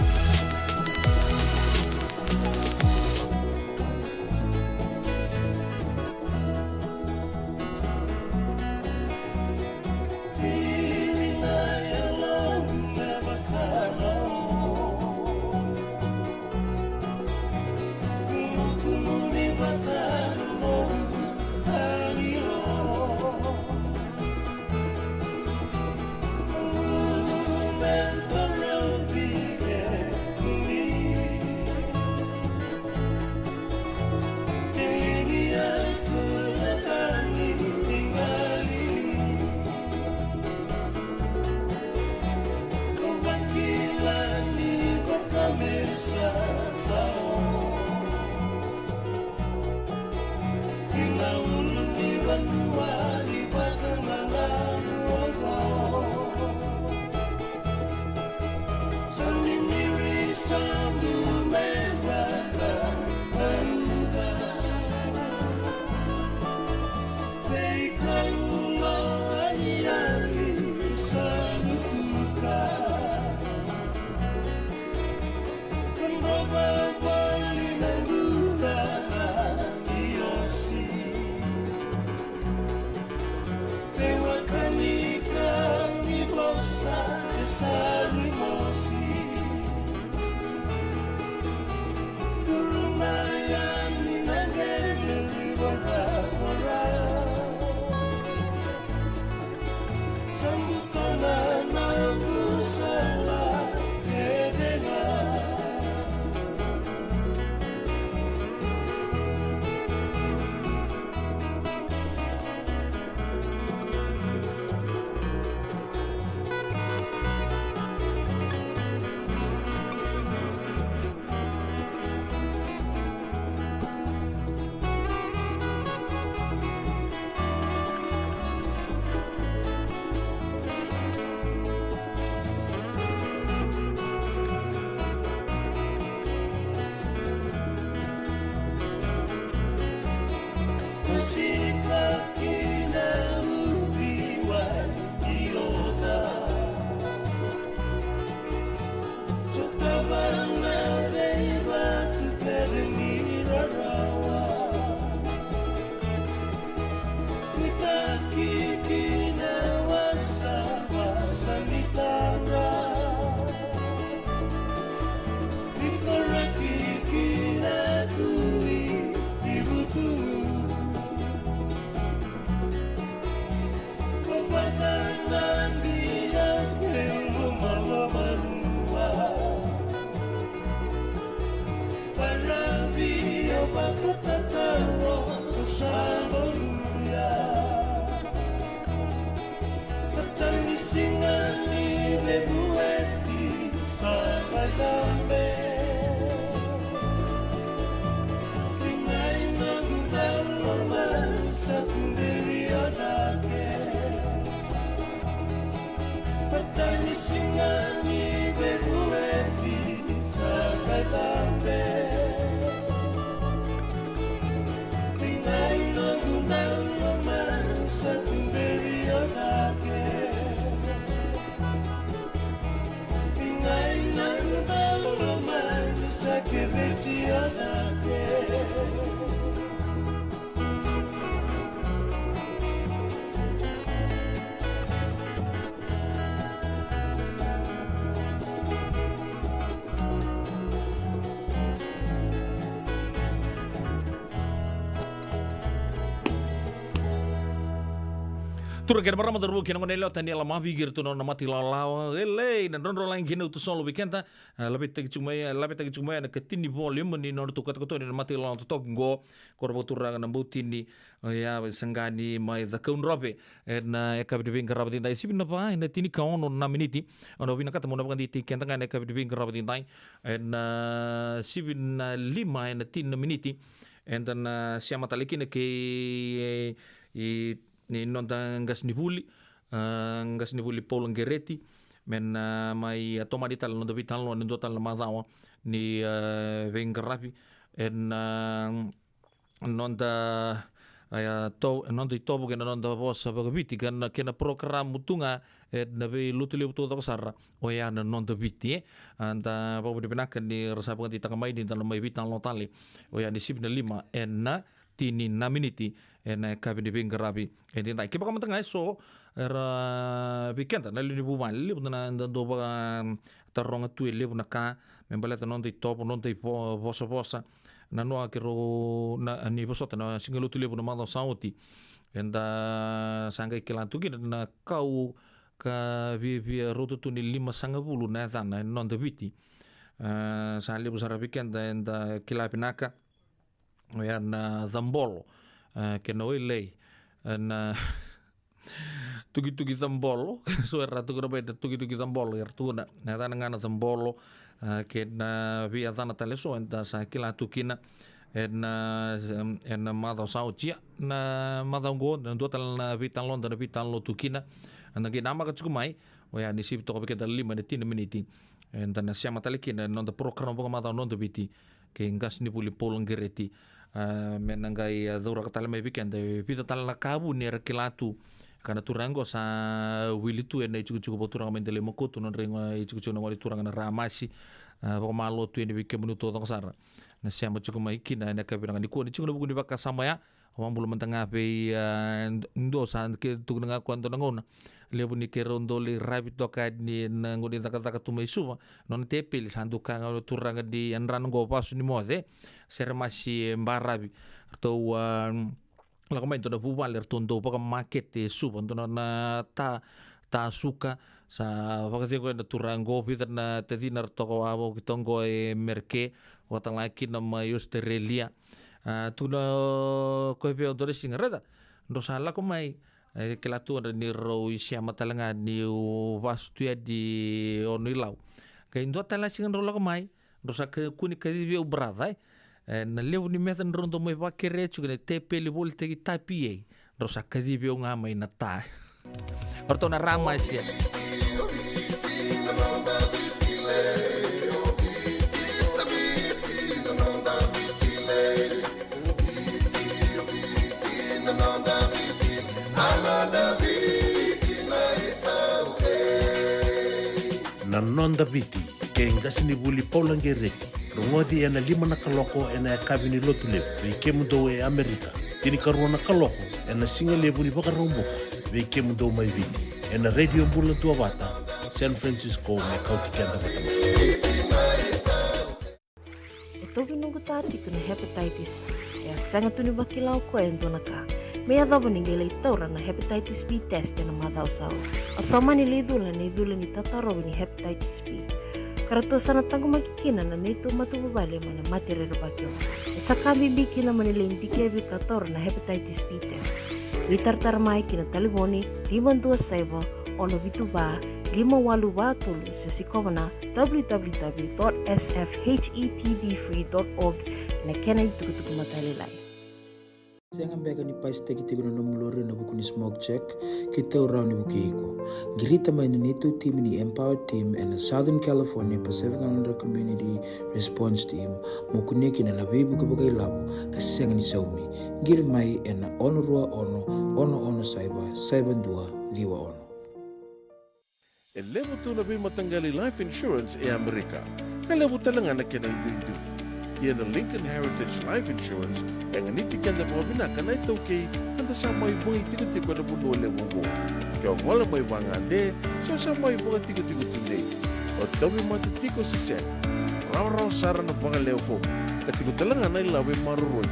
Turaga kei na marama, cauravou kei na goneyalewa, tani yalomavi kei iratou na nona mata ilawalawa. Elei, na drodrolagi kei na utu solo vei keda. A, lavetaki tiko mai, a, lavetaki tiko mai na ikatini volume ni nodratou katokatoni na mata ilawalawa totoka oqo. Ko ra vakaturaga na Bautini, o ya, Saqani mai Cakaudrove. Ena, e, yakavi ni veiqaravi edaidai, sivi na va ena tinikaono na miniti. Au na vinakata meu na vakadeitaki keda ga ena yakavi ni veiqaravi edaidai. Ena, a, sivi na lima ena tini na miniti. Eda na sema tale kina kei, e, i, ni noda qasenivuli, a, qasenivuli Paula Qereti, me na mai, a, tomani tale na noda veitalanoa ena dua tale na macawa ni, a, veiqaravi. Ena, a, noda, A, ia, to, e noda itovo kei na noda vosa vakaviti, ka na, kei na porokaramu tu ga, e, na veilotu levu taucoko sara, oya na Noda Viti, e. A, da vakavinavinaka ni ra sa vakadeitaka mai ni da na mai veitalanoa tale, oya ni sivi na lima, e na tini na miniti, e na yakavi ni veiqaravi. E didai, kevaka mada ga e so, era vei keda na lewe ni vuvale, levu na da dau vakataroga tu e levu na ka, me baleta noda itovo, noda ivo-, vosavosa. Na noa keirau na, ni vosota na siga lotu levu na macawa sa oti. Eda sa qai kila tu kina na kau ka viavia rauta tu ni limasagavulu na yacana e Noda Viti. A, sa levu sara vei keda eda kila vinaka. Oya na cabolo, a, kei na wailei, a, na tukituki cabolo. So era tukuna mai na tukituki cabolo, era tukuna na yacana ga na cabolo, a, kei na veiyacana tale so eda sa kila tu kina. E na, e na macawa sa oti, ia, na macawa oqo, na dua tale na veitalanoa da na veitalanoa tu kina. Eda qai namaka tiko mai, oya ni sivi toka vei keda lima e na tini na miniti. Eda na sema tale kina e na noda porokaramu vakamacawa Noda Viti kei qasenivuli Paula Qereti. A, me na qai, a, cauraka tale mai vei keda e vica tale na ka vuni era kila tu. Ka na turaga oqo sa wili tu e na itikotiko vakaturaga mai Delaimokot, nodra itikotiko na gone turaga na Ramasi. A, vakamalua tu yani vei kemuni taucoko sara na sema tiko mai kina e na yakavi vinaka nikua. Ni tiko na vuku ni vakasama oya, au vakabula mada ga vei, a, dua sa ke tukuna ga koya dua na gauna. Levu ni keirau dau lai ravi toka yani na gauna ni cakacaka tu mai Suva. Nona tepeli sa dau kaya ga o turaga ni Yadrana oqo, Vasu ni Moce, Seremasi Baravi. Ratou, a, lako mai dua na vuvale ratou dau vakamakete e Suva, dua na ta, ta suka. Sa vakacegu e na turaga oqo, vica na tacina ratou a vauki toka oqo e Mereke, vakatale ga kina mai Australia. A, tukuna o koya vei au dua na siga, raica, drau sa lako mai, e, kila tu ga ni rau isema tale ga niu vasu tu yani Ono-i-Lau. Qai dua tale na siga drau lako mai, drau sa ka-, kua ni kacivi au brother, e. E, na levu ni meca drau dau mai vakakerea tiko na tepeli volitaki ta P A, drau sa kacivi au ga mai na ta. O ratou na Ramasi. Na Noda Viti kei qasenivuli Paula Qereti. Rogoci e na lima na kaloko e na yakavi ni Lotulevu vei kemudou e Amerika. Tinikarua na kaloko e na sigalevu ni Vakaraubuka vei kemudou mai Viti. E na Radio Bula Duavata, San Francisco, me kauti keda vata mai. E tauvi noqu ta tiko na hepatitis B. E a sega tu ni vakila o koya e dua na ka me yacova ni qai lai taura na hepatitis B test e na macawa sa oti. Au sa mani lai cula na icula ni tatarovi ni hepatitis B, ka ratou sa na taqomaki kina na neitou matavuvale mai na mate rerevaki oqo. E sa ka bibi kina mo ni lai dikevi ka taura na hepatitis B test. Veitaratara mai ki na talevoni lima dua saiva, ono vitu va, lima walu va tolu, se sikova na w w w dot s f h e p b free dot org na kena itukutuku matailalai. Sega beka ni pasitaki tiko na nomu lori ena vuku ni smoke check? Keitou rawa ni vukei iko. Qirita mai na neitou timi ni Empower Team ena Southern California Pacific Islander Community Response Team mo kunea kina na veivuke vakailavo ka sega ni saumi. Qiri mai ena ono rua ono, ono ono saiva, saiva dua, ciwa ono. E levu tu na veimataqali life insurance e Amerika, ka levu tale ga na kena iduidui. Ia na Lincoln Heritage Life Insurance e ganiti keda vakavinaka na iTaukei, ka da sa mai vagaitikotiko ena vanua levu oqo. Ke o gole mai vagade se o sa mai vakatikotiko tudei, o tauvimate tiko se sega, rawarawa sara na vakalewe fomu, ka tiko tale ga na ilavo e maroroi.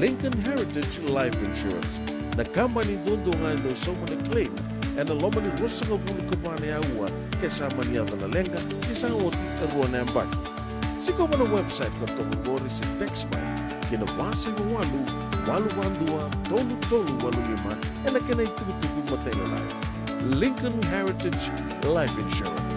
Lincoln Heritage Life Insurance, na kabani duadua ga e dau sauma na claim ena loma ni ruasagavulu ka va na aua ke sa mani yaco na leqa, ke sa oti e rua na yabaki. Sikova na website ka toka qori se text mai ki na va saiva walu, walu va dua, tolu tolu walu lima ena kena itukutuku matailalai. Lincoln Heritage Life Insurance.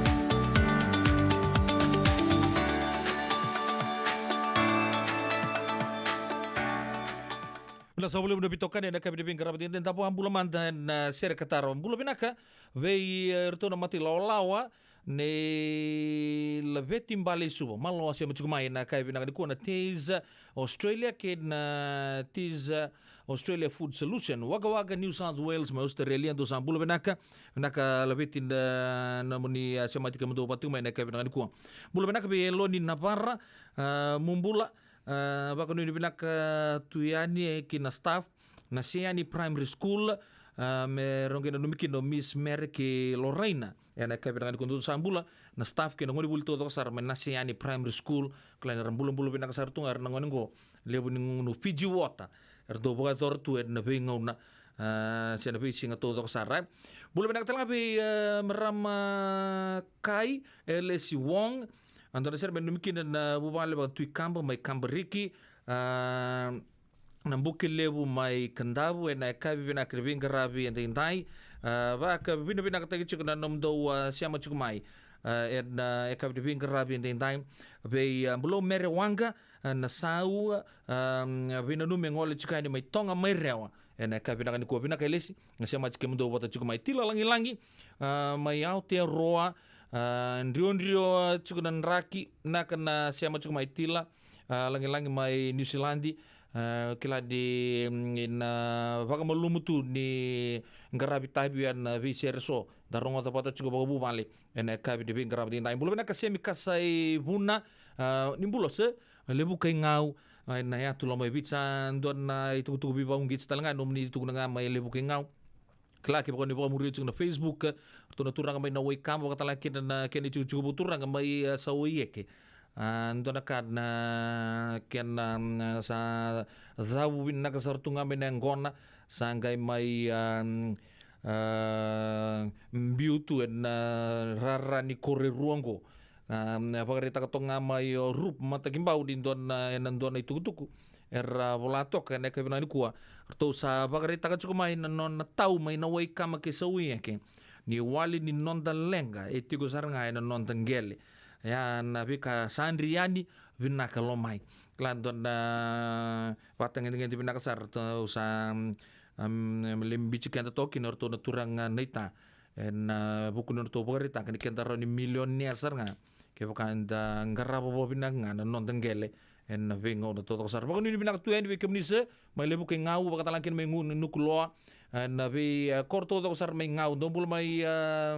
Vinaka saka vakalevu na veitokani ena yakavi ni veiqaravi. Da vakabula mada ena, e, sere ka tarava. Bula vinaka vei, e, iratou na matailawalawa nei Laveti Bale i Suva. Malo sema tiko mai ena yakavi vinaka nikua na Tis Australia kei na Tis Australia Food Solution, Wagga Wagga, New South Wales, mai Australia. Dou sa bula vinaka, vinaka Laveti na nomuni, a, semati kemudou vata tiko mai ena yakavi vinaka nikua. Bula vinaka vei Eloni Navara, a, mo bula, a, vakanuinui vinaka tu yani, e, ki na staff na Seiani Primary School, a, me rau qai nanumi kina o Miss Mary kei Loraina. Ena yakavi vinaka nikua, dou sa bula na staff kei na gonevuli taucoko sara mai na Seiani Primary School. Kila ni ra bulabula vinaka sara tu ga era na gone qo, levu ni gunu Fiji Water era dau vakayacora tu ena veigauna, a, se na veisiga taucoko sara, e. Bula vinaka tale ga vei, e, marama Kai, e, Lesi Wong. A, dua na sere me nanumi kina na vuvale vaka Tui Kaba mai Kabariki, a, Nabukelevu mai Kadavu, ena yakavi vinaka ni veiqaravi edaidai. A, vakavinavinakataki tiko na nomudou, a, sema tiko mai, a, ena yakavi ni veiqaravi edaidai. Vei, a, Bulou Mere Waqa, a, Nasau, a, veinanumi e gole tiko yani mai Toga mai Rewa. Ena yakavi vinaka nikua, vinaka Elesi, na semati kemudou vata tiko mai. Tila Lagilagi, a, mai Aotearoa, a, drio, drio, a, tiko na draki, vinaka na sema tiko mai Tila, a, Lagilagi mai Niusiladi. A, kila ni, mm, na vakamalumu tu ni qaravi tavi ena veisere eso da rogoca vata tiko vakavuvale ena yakavi ni veiqaravi edaidai. Bula vinaka Semi Kasaivuna, a, ni bula se, a, Levuka i Gau, a, ena yatu Lomaiviti. Sa dua na itukutuku veivakauqeti tale ga e nomuni tukuna ga mai Levuka i Gau. Kila kevaka ni vakamuria tiko na Facebook, ratou na turaga mai Nawaikaba, vakatale kina na kena itikotiko vou turaga mai, a, Sauaieke. A, dua na ka na kena, mm, sa cavu vinaka sara tu ga mai na yaqona, sa qai mai, a, a, biu tu ena rara ni koro e rua oqo. A, vakaraitaka toka ga mai o Rup Matakibau ni dua na, ena dua na itukutuku era vola toka ena yakavi vinaka nikua. Ratou sa vakaraitaka tiko mai na nona tau mai Nawaikaba kei Sauaieke, ni wali ni noda leqa e tiko sara ga ena noda qele. Ia na veika sa dri yani, vinaka lo mai. Kila dua na vatagedegede vinaka sara ratou sa, am, am, lembiti keda toka kina o ratou na turaga naita. Ena, a, vuku ni nodratou vakaraitaka ni keda rawa ni milionea sara ga kevaka eda qarava vakavinaka ga na noda qele ena veigauna taucoko sara. Vakanuinui vinaka tu yani vei kemuni se mai Levuka i Gau, vakatale ga kina mai Gu-, Nukuloa, ena vei, a, koro taucoko sara mai Gau. Dou bula mai, a,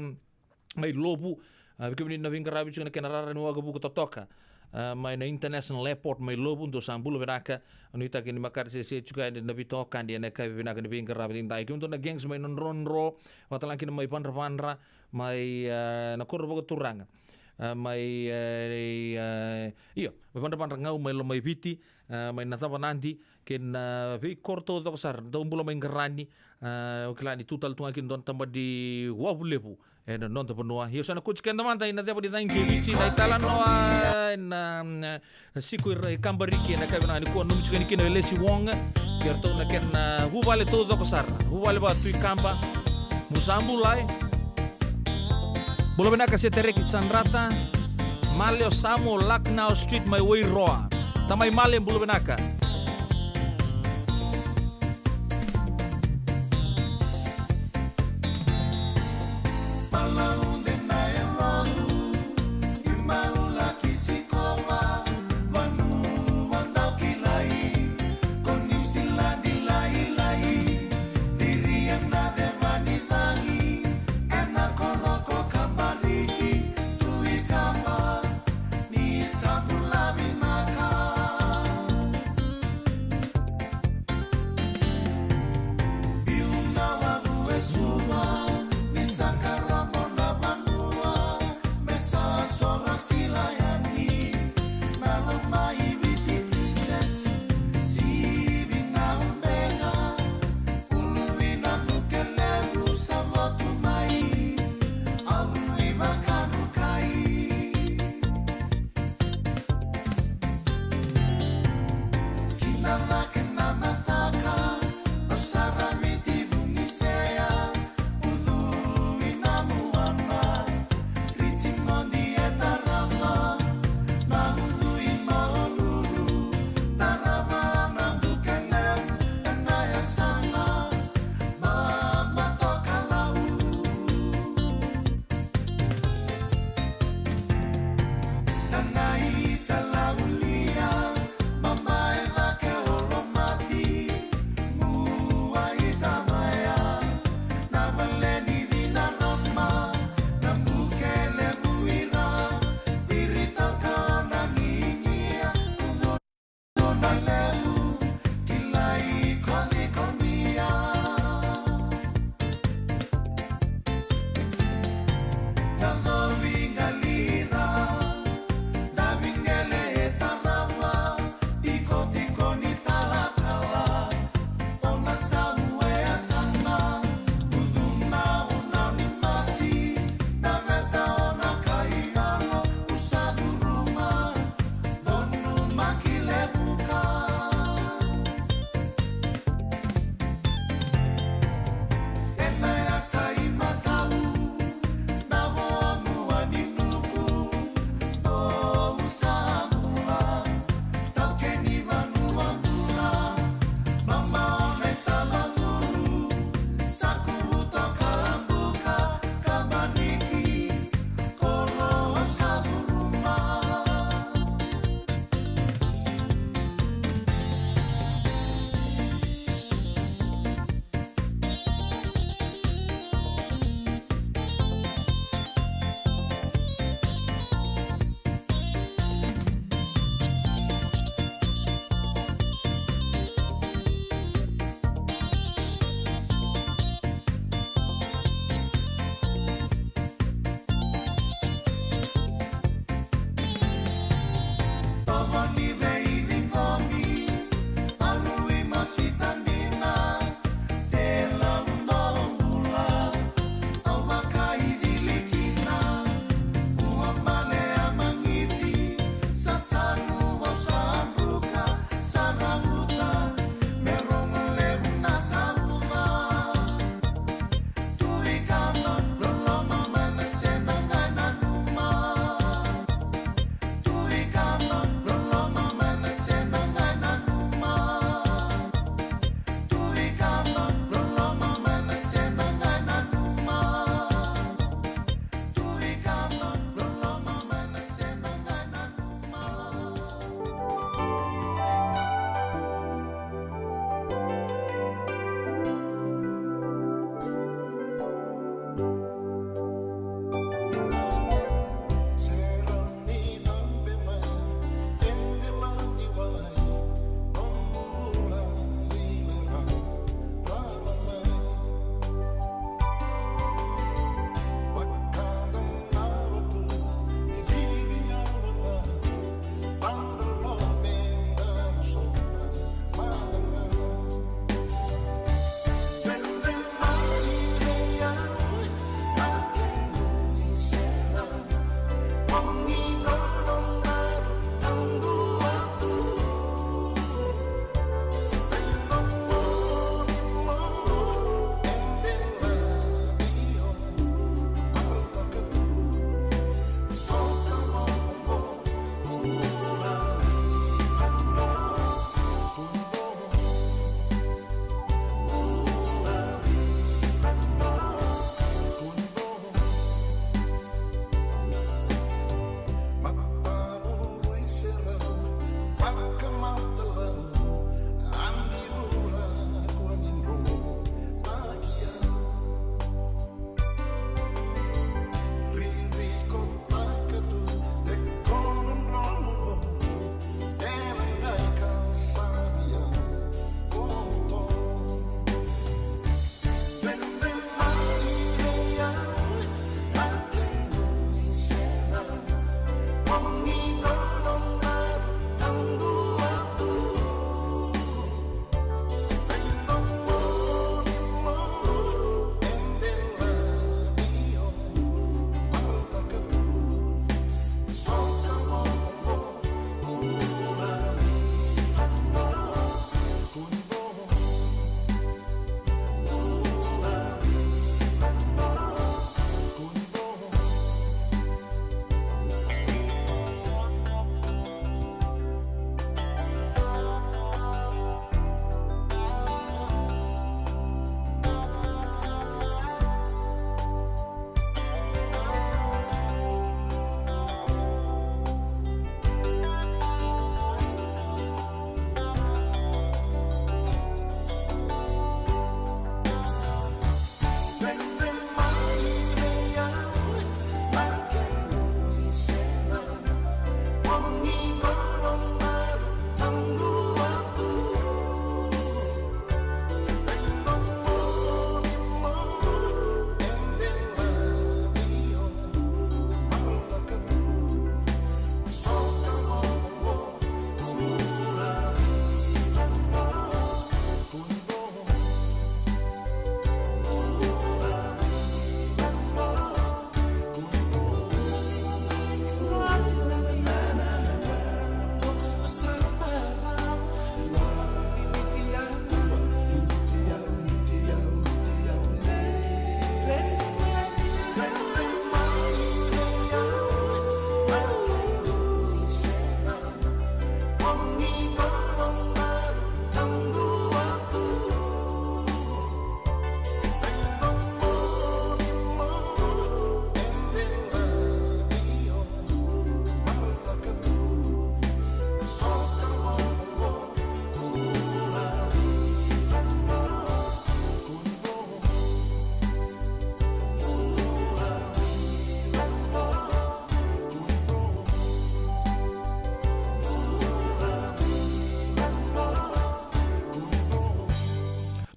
mai Lovu, a, vei kemuni na veiqaravi tiko na kena rara ni waqavuka totoka, a, mai na International Airport mai Lovu, dou sa bula vinaka. Nuitaki ni makare sese tiko yani na veitokani ena yakavi vinaka ni veiqaravi edaidai. Kemudou na gangs mai Nadrodro, vakatale ga kina mai Vadravadra, mai, a, na koro vakaturaga, a, mai, a, i, a, io, mai Vadravadra Gau, mai Lomaiviti, a, mai Nacavanadi, kei na veikoro taucoko sara, dou bula mai Qarani, a, au kila ni tu tale tu ga kina dua na tabana ni wavu levu ena noda vanua. Ia au sa na kauti keda mada ina ceva ni cagi kei Viti, na italanoa ena, mm, Siko i Ra-, i Kabariki ena yakavi vinaka nikua, nanumi tiko yani kina o Lesi Wong kei ratou na kena vuvale taucoko sara, vuvale vaka Tui Kaba. Mo sa bula e. Bula vinaka Setereki Sadrata. Male o Samu, Lucknow Street mai Wairoa. Tamai Male, bula vinaka.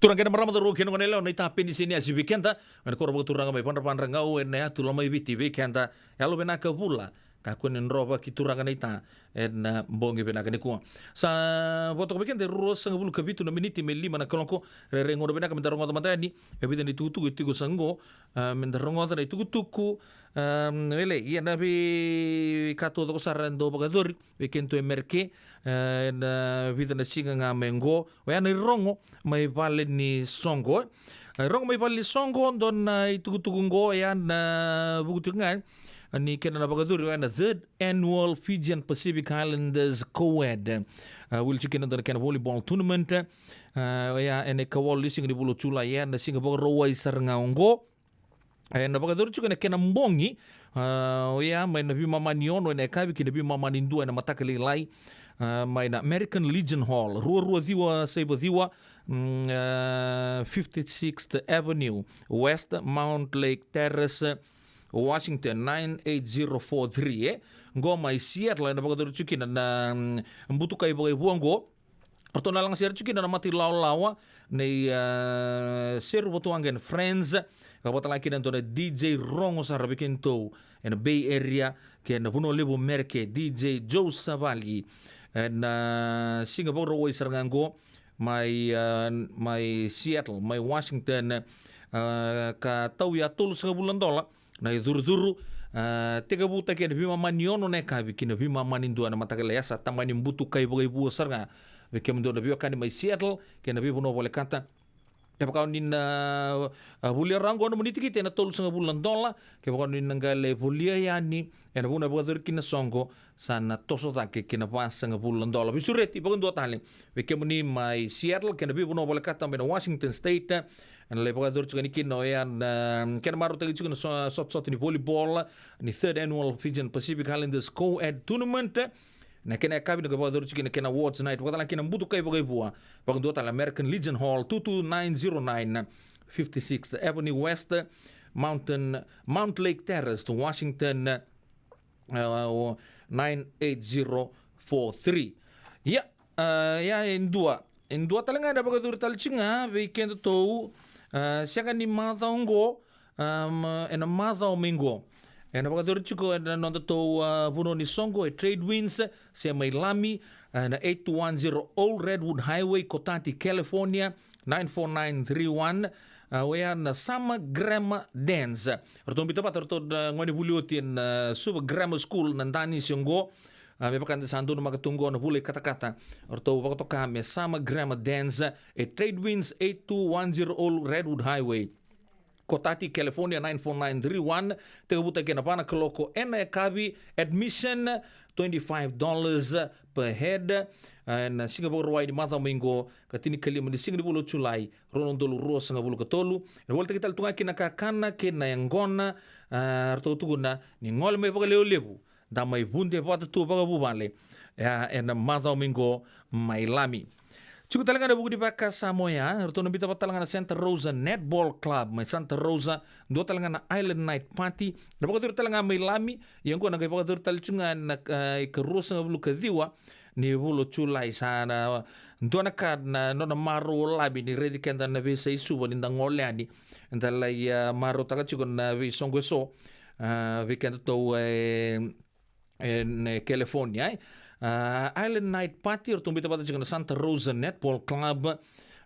Turaga kei na marama, cauravou kei na goneyalewa, na ita penisini a si vei keda mai na koro vakaturaga mai Vadravadragau ena yatu Lomaiviti. Vei keda, yalovinaka, bula. Kakua ni drovaki turaga na ita ena bogi vinaka nikua. Sa vo toka vei keda e ruasagavulu ka vitu na miniti me lima na kaloko. Rairai gauna vinaka meda rogoca mada yani e vica na itukutuku e tiko sara qo. A, meda rogoca na itukutuku. A, e lai, ia na veika taucoko sara e dau vakayacori vei kedatou e Merika, e, ena vica na siga ga mai qo. Oya na irogo mai vale ni soqo. A, irogo mai vale ni soqo, dua na itukutuku qo, oya na vuku tiko ga ni kena na vakayacori oya na Third Annual Fijian Pacific Islanders Co-ed. A, wili tiko kina dua na kena volleyball tournament. A, oya ena ikawalu ni siga ni vula o Julai, oya na siga Vakarauwai sara ga oqo. E, na vakayacori tiko ena kena bogi, a, oya mai na veimama ni ono ena yakavi ki na veimama ni dua ena mataka lailai, a, mai na American Legion Hall, rua rua ciwa saiva ciwa, mm, a, fifty-sixth Avenue West, Mountlake Terrace, Washington, nine eight zero four three, e. Qo mai Seattle, ena vakayacori tiko kina na, mm, butukai vakaivua qo. Ratou na lagasere tiko kina na mata ilawalawa nei, a, Seru Vatuwaqa and Friends, ka vata tale ga kina e dua na D J rogo sara vei kedatou ena Bay Area kei na vanua levu Merika, D J Joe Savali. Ena, a, siga Vakarauwai sara ga qo mai, a, mai Seattle, mai Washington, a, ka tau ya tolusagavulu na dola na icurucuru, a, tekivutaki ena veimama ni ono na yakavi ki na veimama ni dua ena mataka lailai. Sa tamani butukai vakaivua sara ga vei kemudou na veiwekani mai Seattle kei na veivanua volekata. Kevaka o ni na, a, volia rawa qo nomuni tikiti ena tolusagavulu na dola. Kevaka o ni na qai lai volia yani ena vanua e vakayacori kina na soqo, sa na toso cake ki na vasagavulu na dola. Veisureti vakadua tale vei kemuni mai Seattle kei na veivanua volekata mai na Washington State, ena lai vakayacori tiko yani kina oya na, a, kena marautaki tiko na so-, sotasota ni volleyball ni Third Annual Fijian Pacific Islanders Co-ed Tournament. Na kena yakavi na qai vakayacori tiko kina na kena awards night, vaka tale ga kina butukai vakaivua. Vakadua tale, American Legion Hall, two two nine zero nine, fifty-sixth Avenue West, Mountain, Mountlake Terrace, Washington, a, o nine eight zero four three. Ia, a, ia e dua, e dua tale ga na vakayacori tale tiko ga vei kedatou, a, sega ni macawa qo, a, ma, ena macawa mai qo. Ena vakayacori tiko ena noda tou, ah, vanua ni soqo e Trade Winds, se mai Lami, ena eight two one zero Old Redwood Highway, Cotati, California, nine four nine three one. Ah, oya na Summer Grammar Dance. Ratou biuta vata ratou na gone vuli oti ena, ah, Suva Grammar School na danisi oqo. Ah, me vaka eda sa donumaka tu oqo na vula i katakata. Ratou vakatoka me Summer Grammar Dance e Trade Winds, eight two one zero Old Redwood Highway, Cotati, California, nine four nine three one. Tekivuta kina va na kaloko ena yakavi. Admission twenty-five dollars per head. Ena siga Vakarauwai ni macawa mai qo, ka tinikalima ni siga ni vula o Julai, rua na udolu ruasagavulu ka tolu. Ena volitaki tale tu ga kina na kakana kei na yaqona. Ah, ratou tukuna ni gole mai vakalevulevu, da mai vude vata tu vakavuvale, e, ena macawa mai qo mai Lami. Tiko tale ga ena vuku ni vakasama oya, ratou na biuta vata tale ga na Santa Rosa Netball Club mai Santa Rosa, dua tale ga na Island Night Party. Na vakayacori tale ga mai Lami, ia oqo na qai vakayacori tale tu ga na, ah, ikaruasagavulu ka ciwa ni vula o Julai. Sa na dua na ka na nona marau o Lami ni raici keda na veiyasai Suva ni da gole yani, da lai, ah, marautaka tiko na veisoqo eso, ah, vei kedatou, eh, e, e California, eh. Ah, Island Night Party, ratou biuta vata tiko na Santa Rosa Netball Club.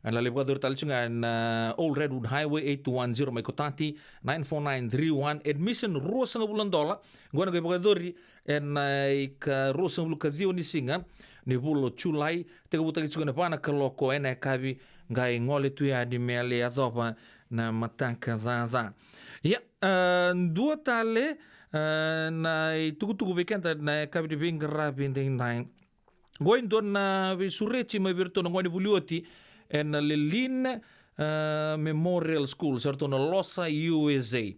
Ena lai vakayacori tale tiko ga ena Old Redwood Highway, eight two one zero mai Cotati, nine four nine three one. Admission ruasagavulu na dola. Oqo na qai vakayacori ena ikaruasagavulu ka ciwa ni siga ni vula o Julai. Tekivutaki tiko ena va na kaloko ena yakavi, qai gole tu yani me lai yacova na mataka caca. Ia, ah, dua tale, ah, na itukutuku vei keda na yakavi ni veiqaravi edaidai. Qo e dua na veisureti mai vei iratou na gone vuli oti ena Lelean, ah, Memorial School, se ratou na Losa U S A.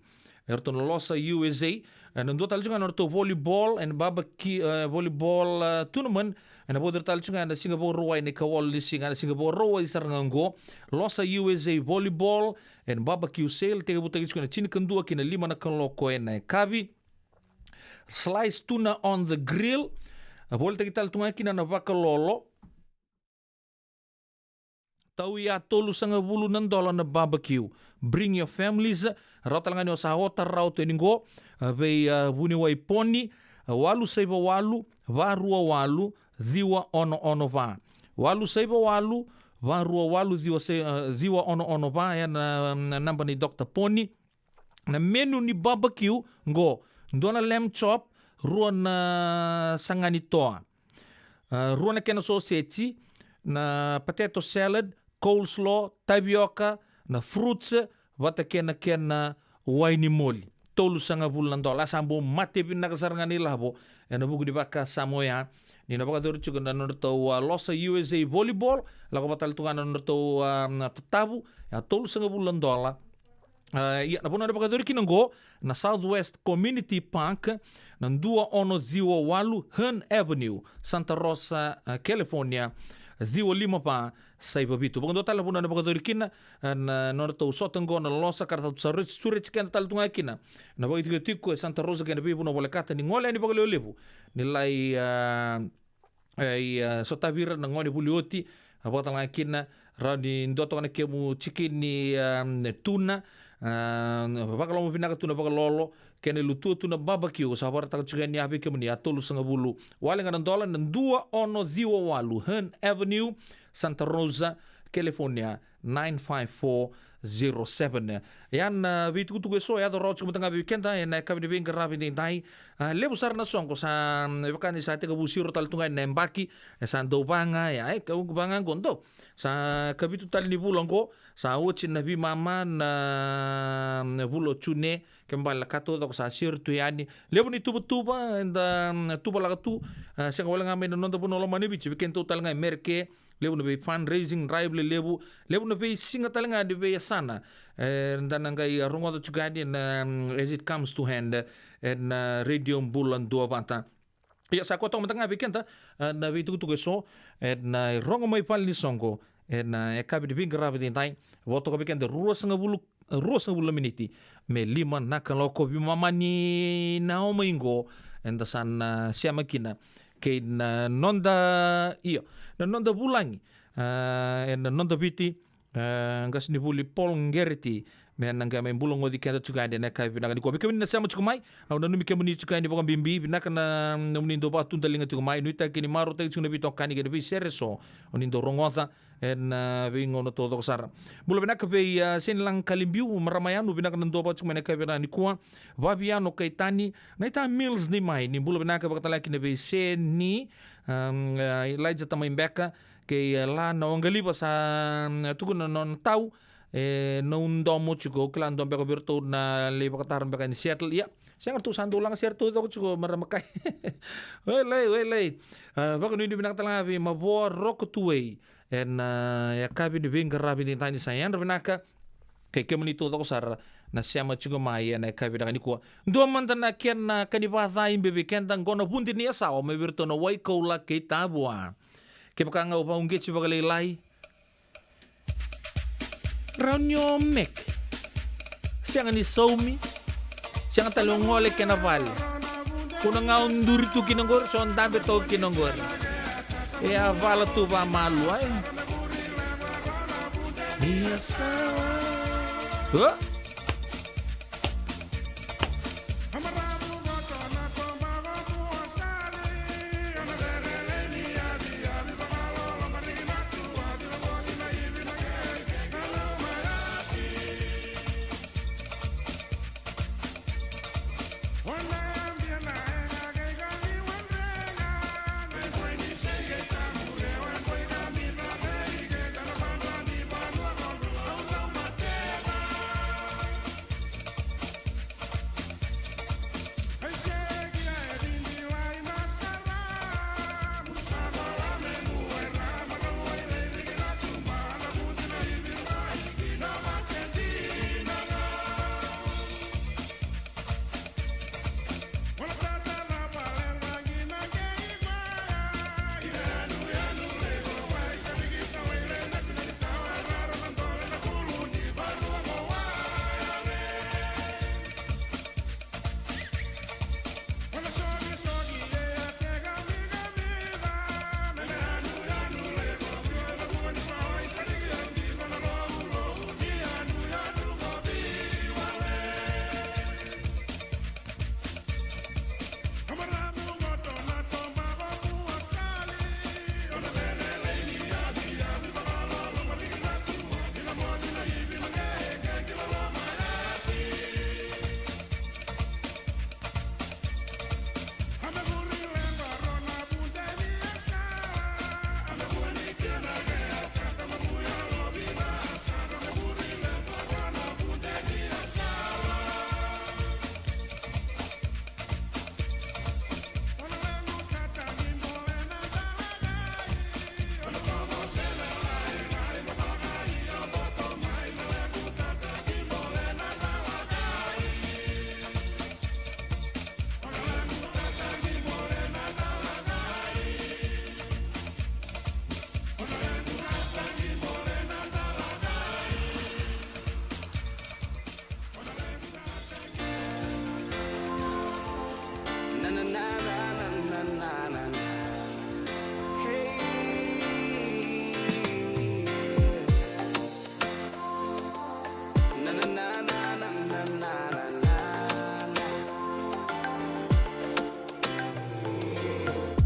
Eratou na Losa U S A. Ena dua tale tiko ga na nodratou volleyball and barbecue, eh, volleyball, eh, tournament. Ena vakayacori tale tiko ga ena siga Vakarauwai na ikawalu ni siga, ena siga Vakarauwai sara ga oqo. Losa U S A volleyball and barbecue sale, tekivutaki tiko ena tinikadua ki na lima na kaloko ena yakavi. Slice tuna on the grill. Volitaki tale tu ga kina na vakalolo. Tau ia tolusagavulu na dola na barbecue. Bring your families. Rawa tale ga ni o sa ota rawa tu yani qo, a, vei, a, vuniwai Poni, a, walu saiva walu, va rua walu, ciwa ono ono va. Walu saiva walu, va rua walu, ciwa sai-, a, ciwa ono ono va, ya na, na naba nei Doctor Poni. Na menu ni barbecue qo, dua na lamb chop, rua na saga ni toa, a, rua na kena soseji, na potato salad, coleslaw, tavioka, na fruits, vata kei na kena wai ni moli. Tolusagavulu na dola. A sa bau mate vinaka sara ga na ilavo ena vuku ni vakasama oya. Ni na vakayacori tiko na nodratou, a, Losa U S A volleyball, lako vata tale tu ga na nodratou, a, na tatavu, a, tolusagavulu na dola. A, ia, na vanua na vakayacori kina qo, na Southwest Community Park, na dua ono ciwa walu Hearn Avenue, Santa Rosa, a, California, ciwa lima va saiva vitu. Vakadua tale na vanua na vakayacori kina, a, na nodratou sota qo na Losa, ka ratou sa sureti, sureti keda tale tu ga kina na vakaitikotiko e Santa Rosa kei na veivanua volekata, ni gole yani vakalevulevu ni lai, a, e, i, a, sotavi ira na gone vuli oti, a, vakatalega kina, rawa ni dua toka na kemu tikini, a, tuna, a, vakalolo vinaka tu na vakalolo, kei na ilutua tu na barbecue, sa vakarautaka tiko yani vei kemuni, a, tolusagavulu wale ga na dola, na dua ono ciwa walu Hearn Avenue, Santa Rosa, California, nine five four zero seven. Ia na veitukutuku eso e yaco rawa tiko mada ga vei keda ena yakavi ni veiqaravi edaidai. A, levu sara na soqo sa, mm, vaka ni sa tekivu siro tale tu ga ena yabaki, e sa dau vaga, ia, e, ka uku vaga qo dau. Sa kavitu tale ni vula qo, sa oti na veimama na, mm, vula o June, kena ibalebale ka taucoko sa siro tu yani. Levu ni tuvatuva eda, mm, tuvalaka tu, a, sega wale ga mai na noda vanua lomani Viti, vei kedatou tale ga e Merika, levu na vei fundraising drive lelevu, levu na veisiga tale ga ni veiyasana. E, da na qai rogoca tiko yani na, mm, as it comes to hand, ena, a, Radio Bula Duavata. Ia sa koto mada ga vei keda, a, na veitukutuku eso, ena, a, rogo mai vale ni soqo, ena, a, yakavi ni veiqaravi edaidai, votoka vei keda ruasagavulu, ruasagavulu na miniti me lima na kaloko. Veimama ni na o mai qo, eda sa na sema kina kei na noda, io, na noda vulagi, a, ena Noda Viti, a, qasenivuli Paul Gereti, Me na qai mai bula goci keda tiko yani ena yakavi vinaka nikua. Vei kemuni na sema tiko mai, au nanumi kemuni tiko yani vakabibi, vinaka na nomuni dau vakatudaliga tiko mai, nuitaki ni marautaki tiko na veitokani kei na veisere eso oni dau rogoca ena, ah, veigauna taucoko sara. Bula vinaka vei, ah, Senilaga Kalibiu, marama Yanu, vinaka na dau vaka tiko mai ena yakavi vinaka nikua. Vavi Yanu kei Tani, na ita Mills ni mai, ni bula vinaka vakatalaki na veiseni, ah, Elijah Tamai Beka, kei, ah, la na Waqaliva sa, ah, tukuna na nona tau, e, na udomo tiko, kila dua beka vei iratou na lai vakatara beka ni Seattle. Ia, sega, ratou sa dau laga sere taucoko tiko, marama kai. Welei, welei. Ah, vakanuinui vinaka tale ga vei Mavoa Rokotuei. Ena, ah, yakavi ni veiqaravi ni dani sa yadra vinaka. Kei kemuni taucoko sara na sema tiko mai ena yakavi vinaka nikua. Dua mada na kena ka ni vacai be vei keda qo na Vude ni Yasawa mai vei iratou na Waikoula kei Tavua. Kevaka ga o vauqeti vakalailai, rawa ni o meke. Sega ni saumi. Sega tale o gole kena vale. Kua ga o duri tu kina qori, so dabe toka kina qori. E a vala tu vamalua, e. Ni Yasawa. Huh?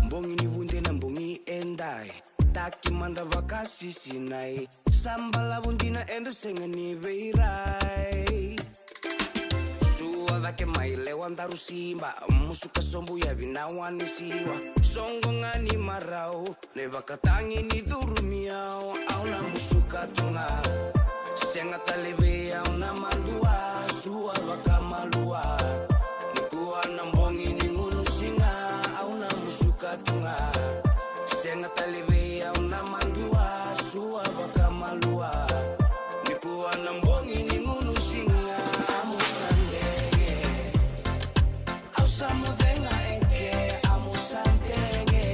Bogi ni Vude na bogi edai, taki mada vakasisinai. Sa balavu dina eda sega ni veirai. Sua cake mai lewa daru siba, musuka sobu yavi na wa ni siwa. Soqo ga ni marau, na ivakatagi ni curumi au. Au na musuka tu ga, sega tale vei au na madua. Sua vakamalua, nikua na bogi ni gunu siga. Au na musuka tu ga, sega tale vei au na madua. Sua vakamalua, nikua na bogi ni gunu siga. Amu sa dege, au sa moce ga eke. Amu sa dege,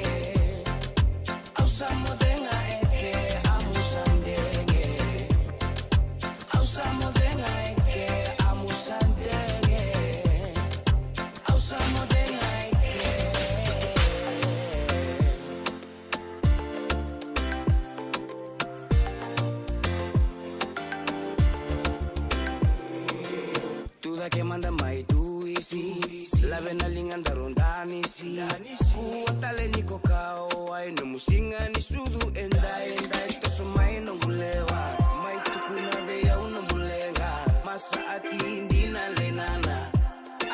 au sa moce ga eke. Amu sa dege, au sa moce ga eke. Amu sa dege. Lave na liga daru danisi. Kua tale ni ko kawa, e nomu siga ni sucu e dai, e dai toso mai noqu lewa. Mai tukuna vei au nomu leqa. Masa ati dina lenana.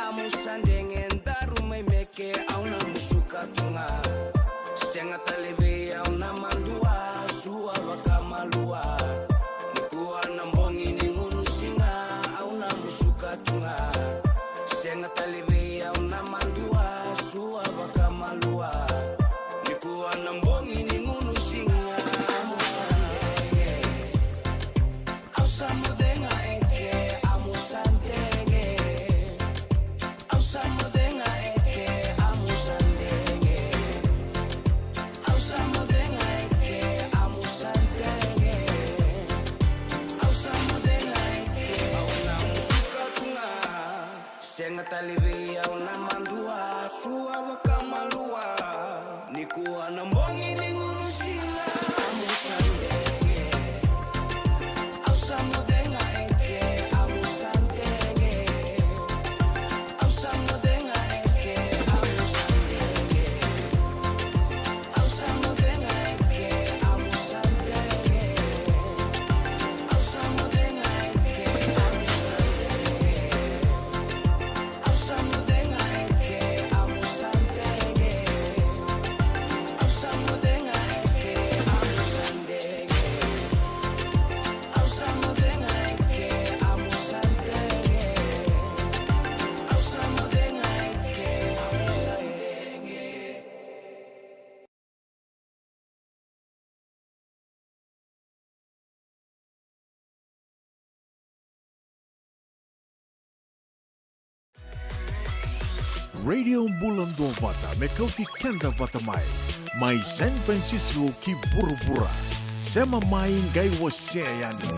Amu sa dege daru mai meke, au na musuka tu ga. Sega tale vei au na madua, sua vakamalua. Nikua na bogi ni gunu siga, au na musuka tu ga. Sega tale vei au na madua, sua vakamalua. Nikua na bogi ni gunu siga, amu sa dege. Au sa moce ga eke, amu sa dege. Au sa moce ga eke, amu sa dege. Au sa moce ga eke, amu sa dege. Au sa moce ga eke, au na musuka tu ga. Sega tale vei au na madua, sua vakamalua. Nikua na bogi ni gunu siga, amu sa dege. Au sa moce ga eke, amu sa dege. Au sa moce ga eke, amu sa dege. Au sa moce ga eke, amu sa dege. Au sa moce ga eke, amu sa dege. Au sa moce ga eke, amu sa dege. Au sa moce ga eke, amu sa dege. Au sa moce ga eke, amu sa dege. Au sa moce ga eke, amu sa dege. Radio Bula Duavata, me kauti keda vata mai. Mai San Francisco ki vuravura. Sema mai, qai wasea yani.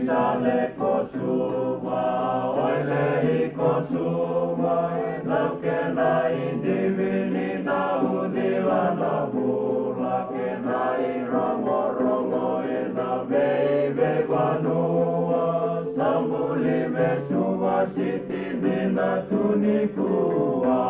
Sa lei Kosova, oi lei Kosova, e dau kena i divini na ucila na vula, kena i rogorogo e na veivevanua, sa buli me Suva Siti ni na tunikua.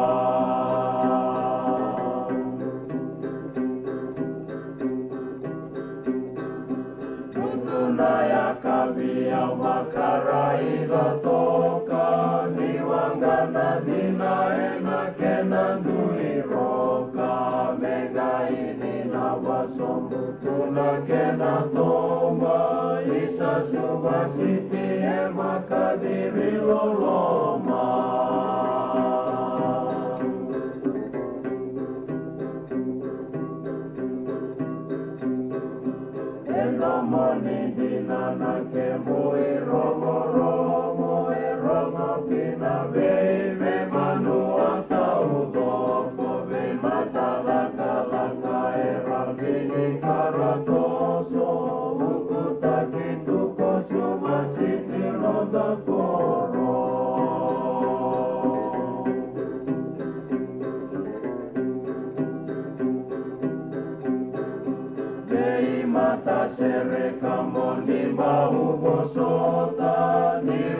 Tutu na yakavi au vakaraica toka, ni waqa na cina e na kena dui roka, me qai ni na vasobu tu na kena toba, isa Suva Siti e vakaciri loloma. E domoni dina na kemu irogorogo, e rogo ki na veivevanua taucoko, veimatacakalaka e ravi ni karatoso, ukutaki tu ko Suva Siti noda koro.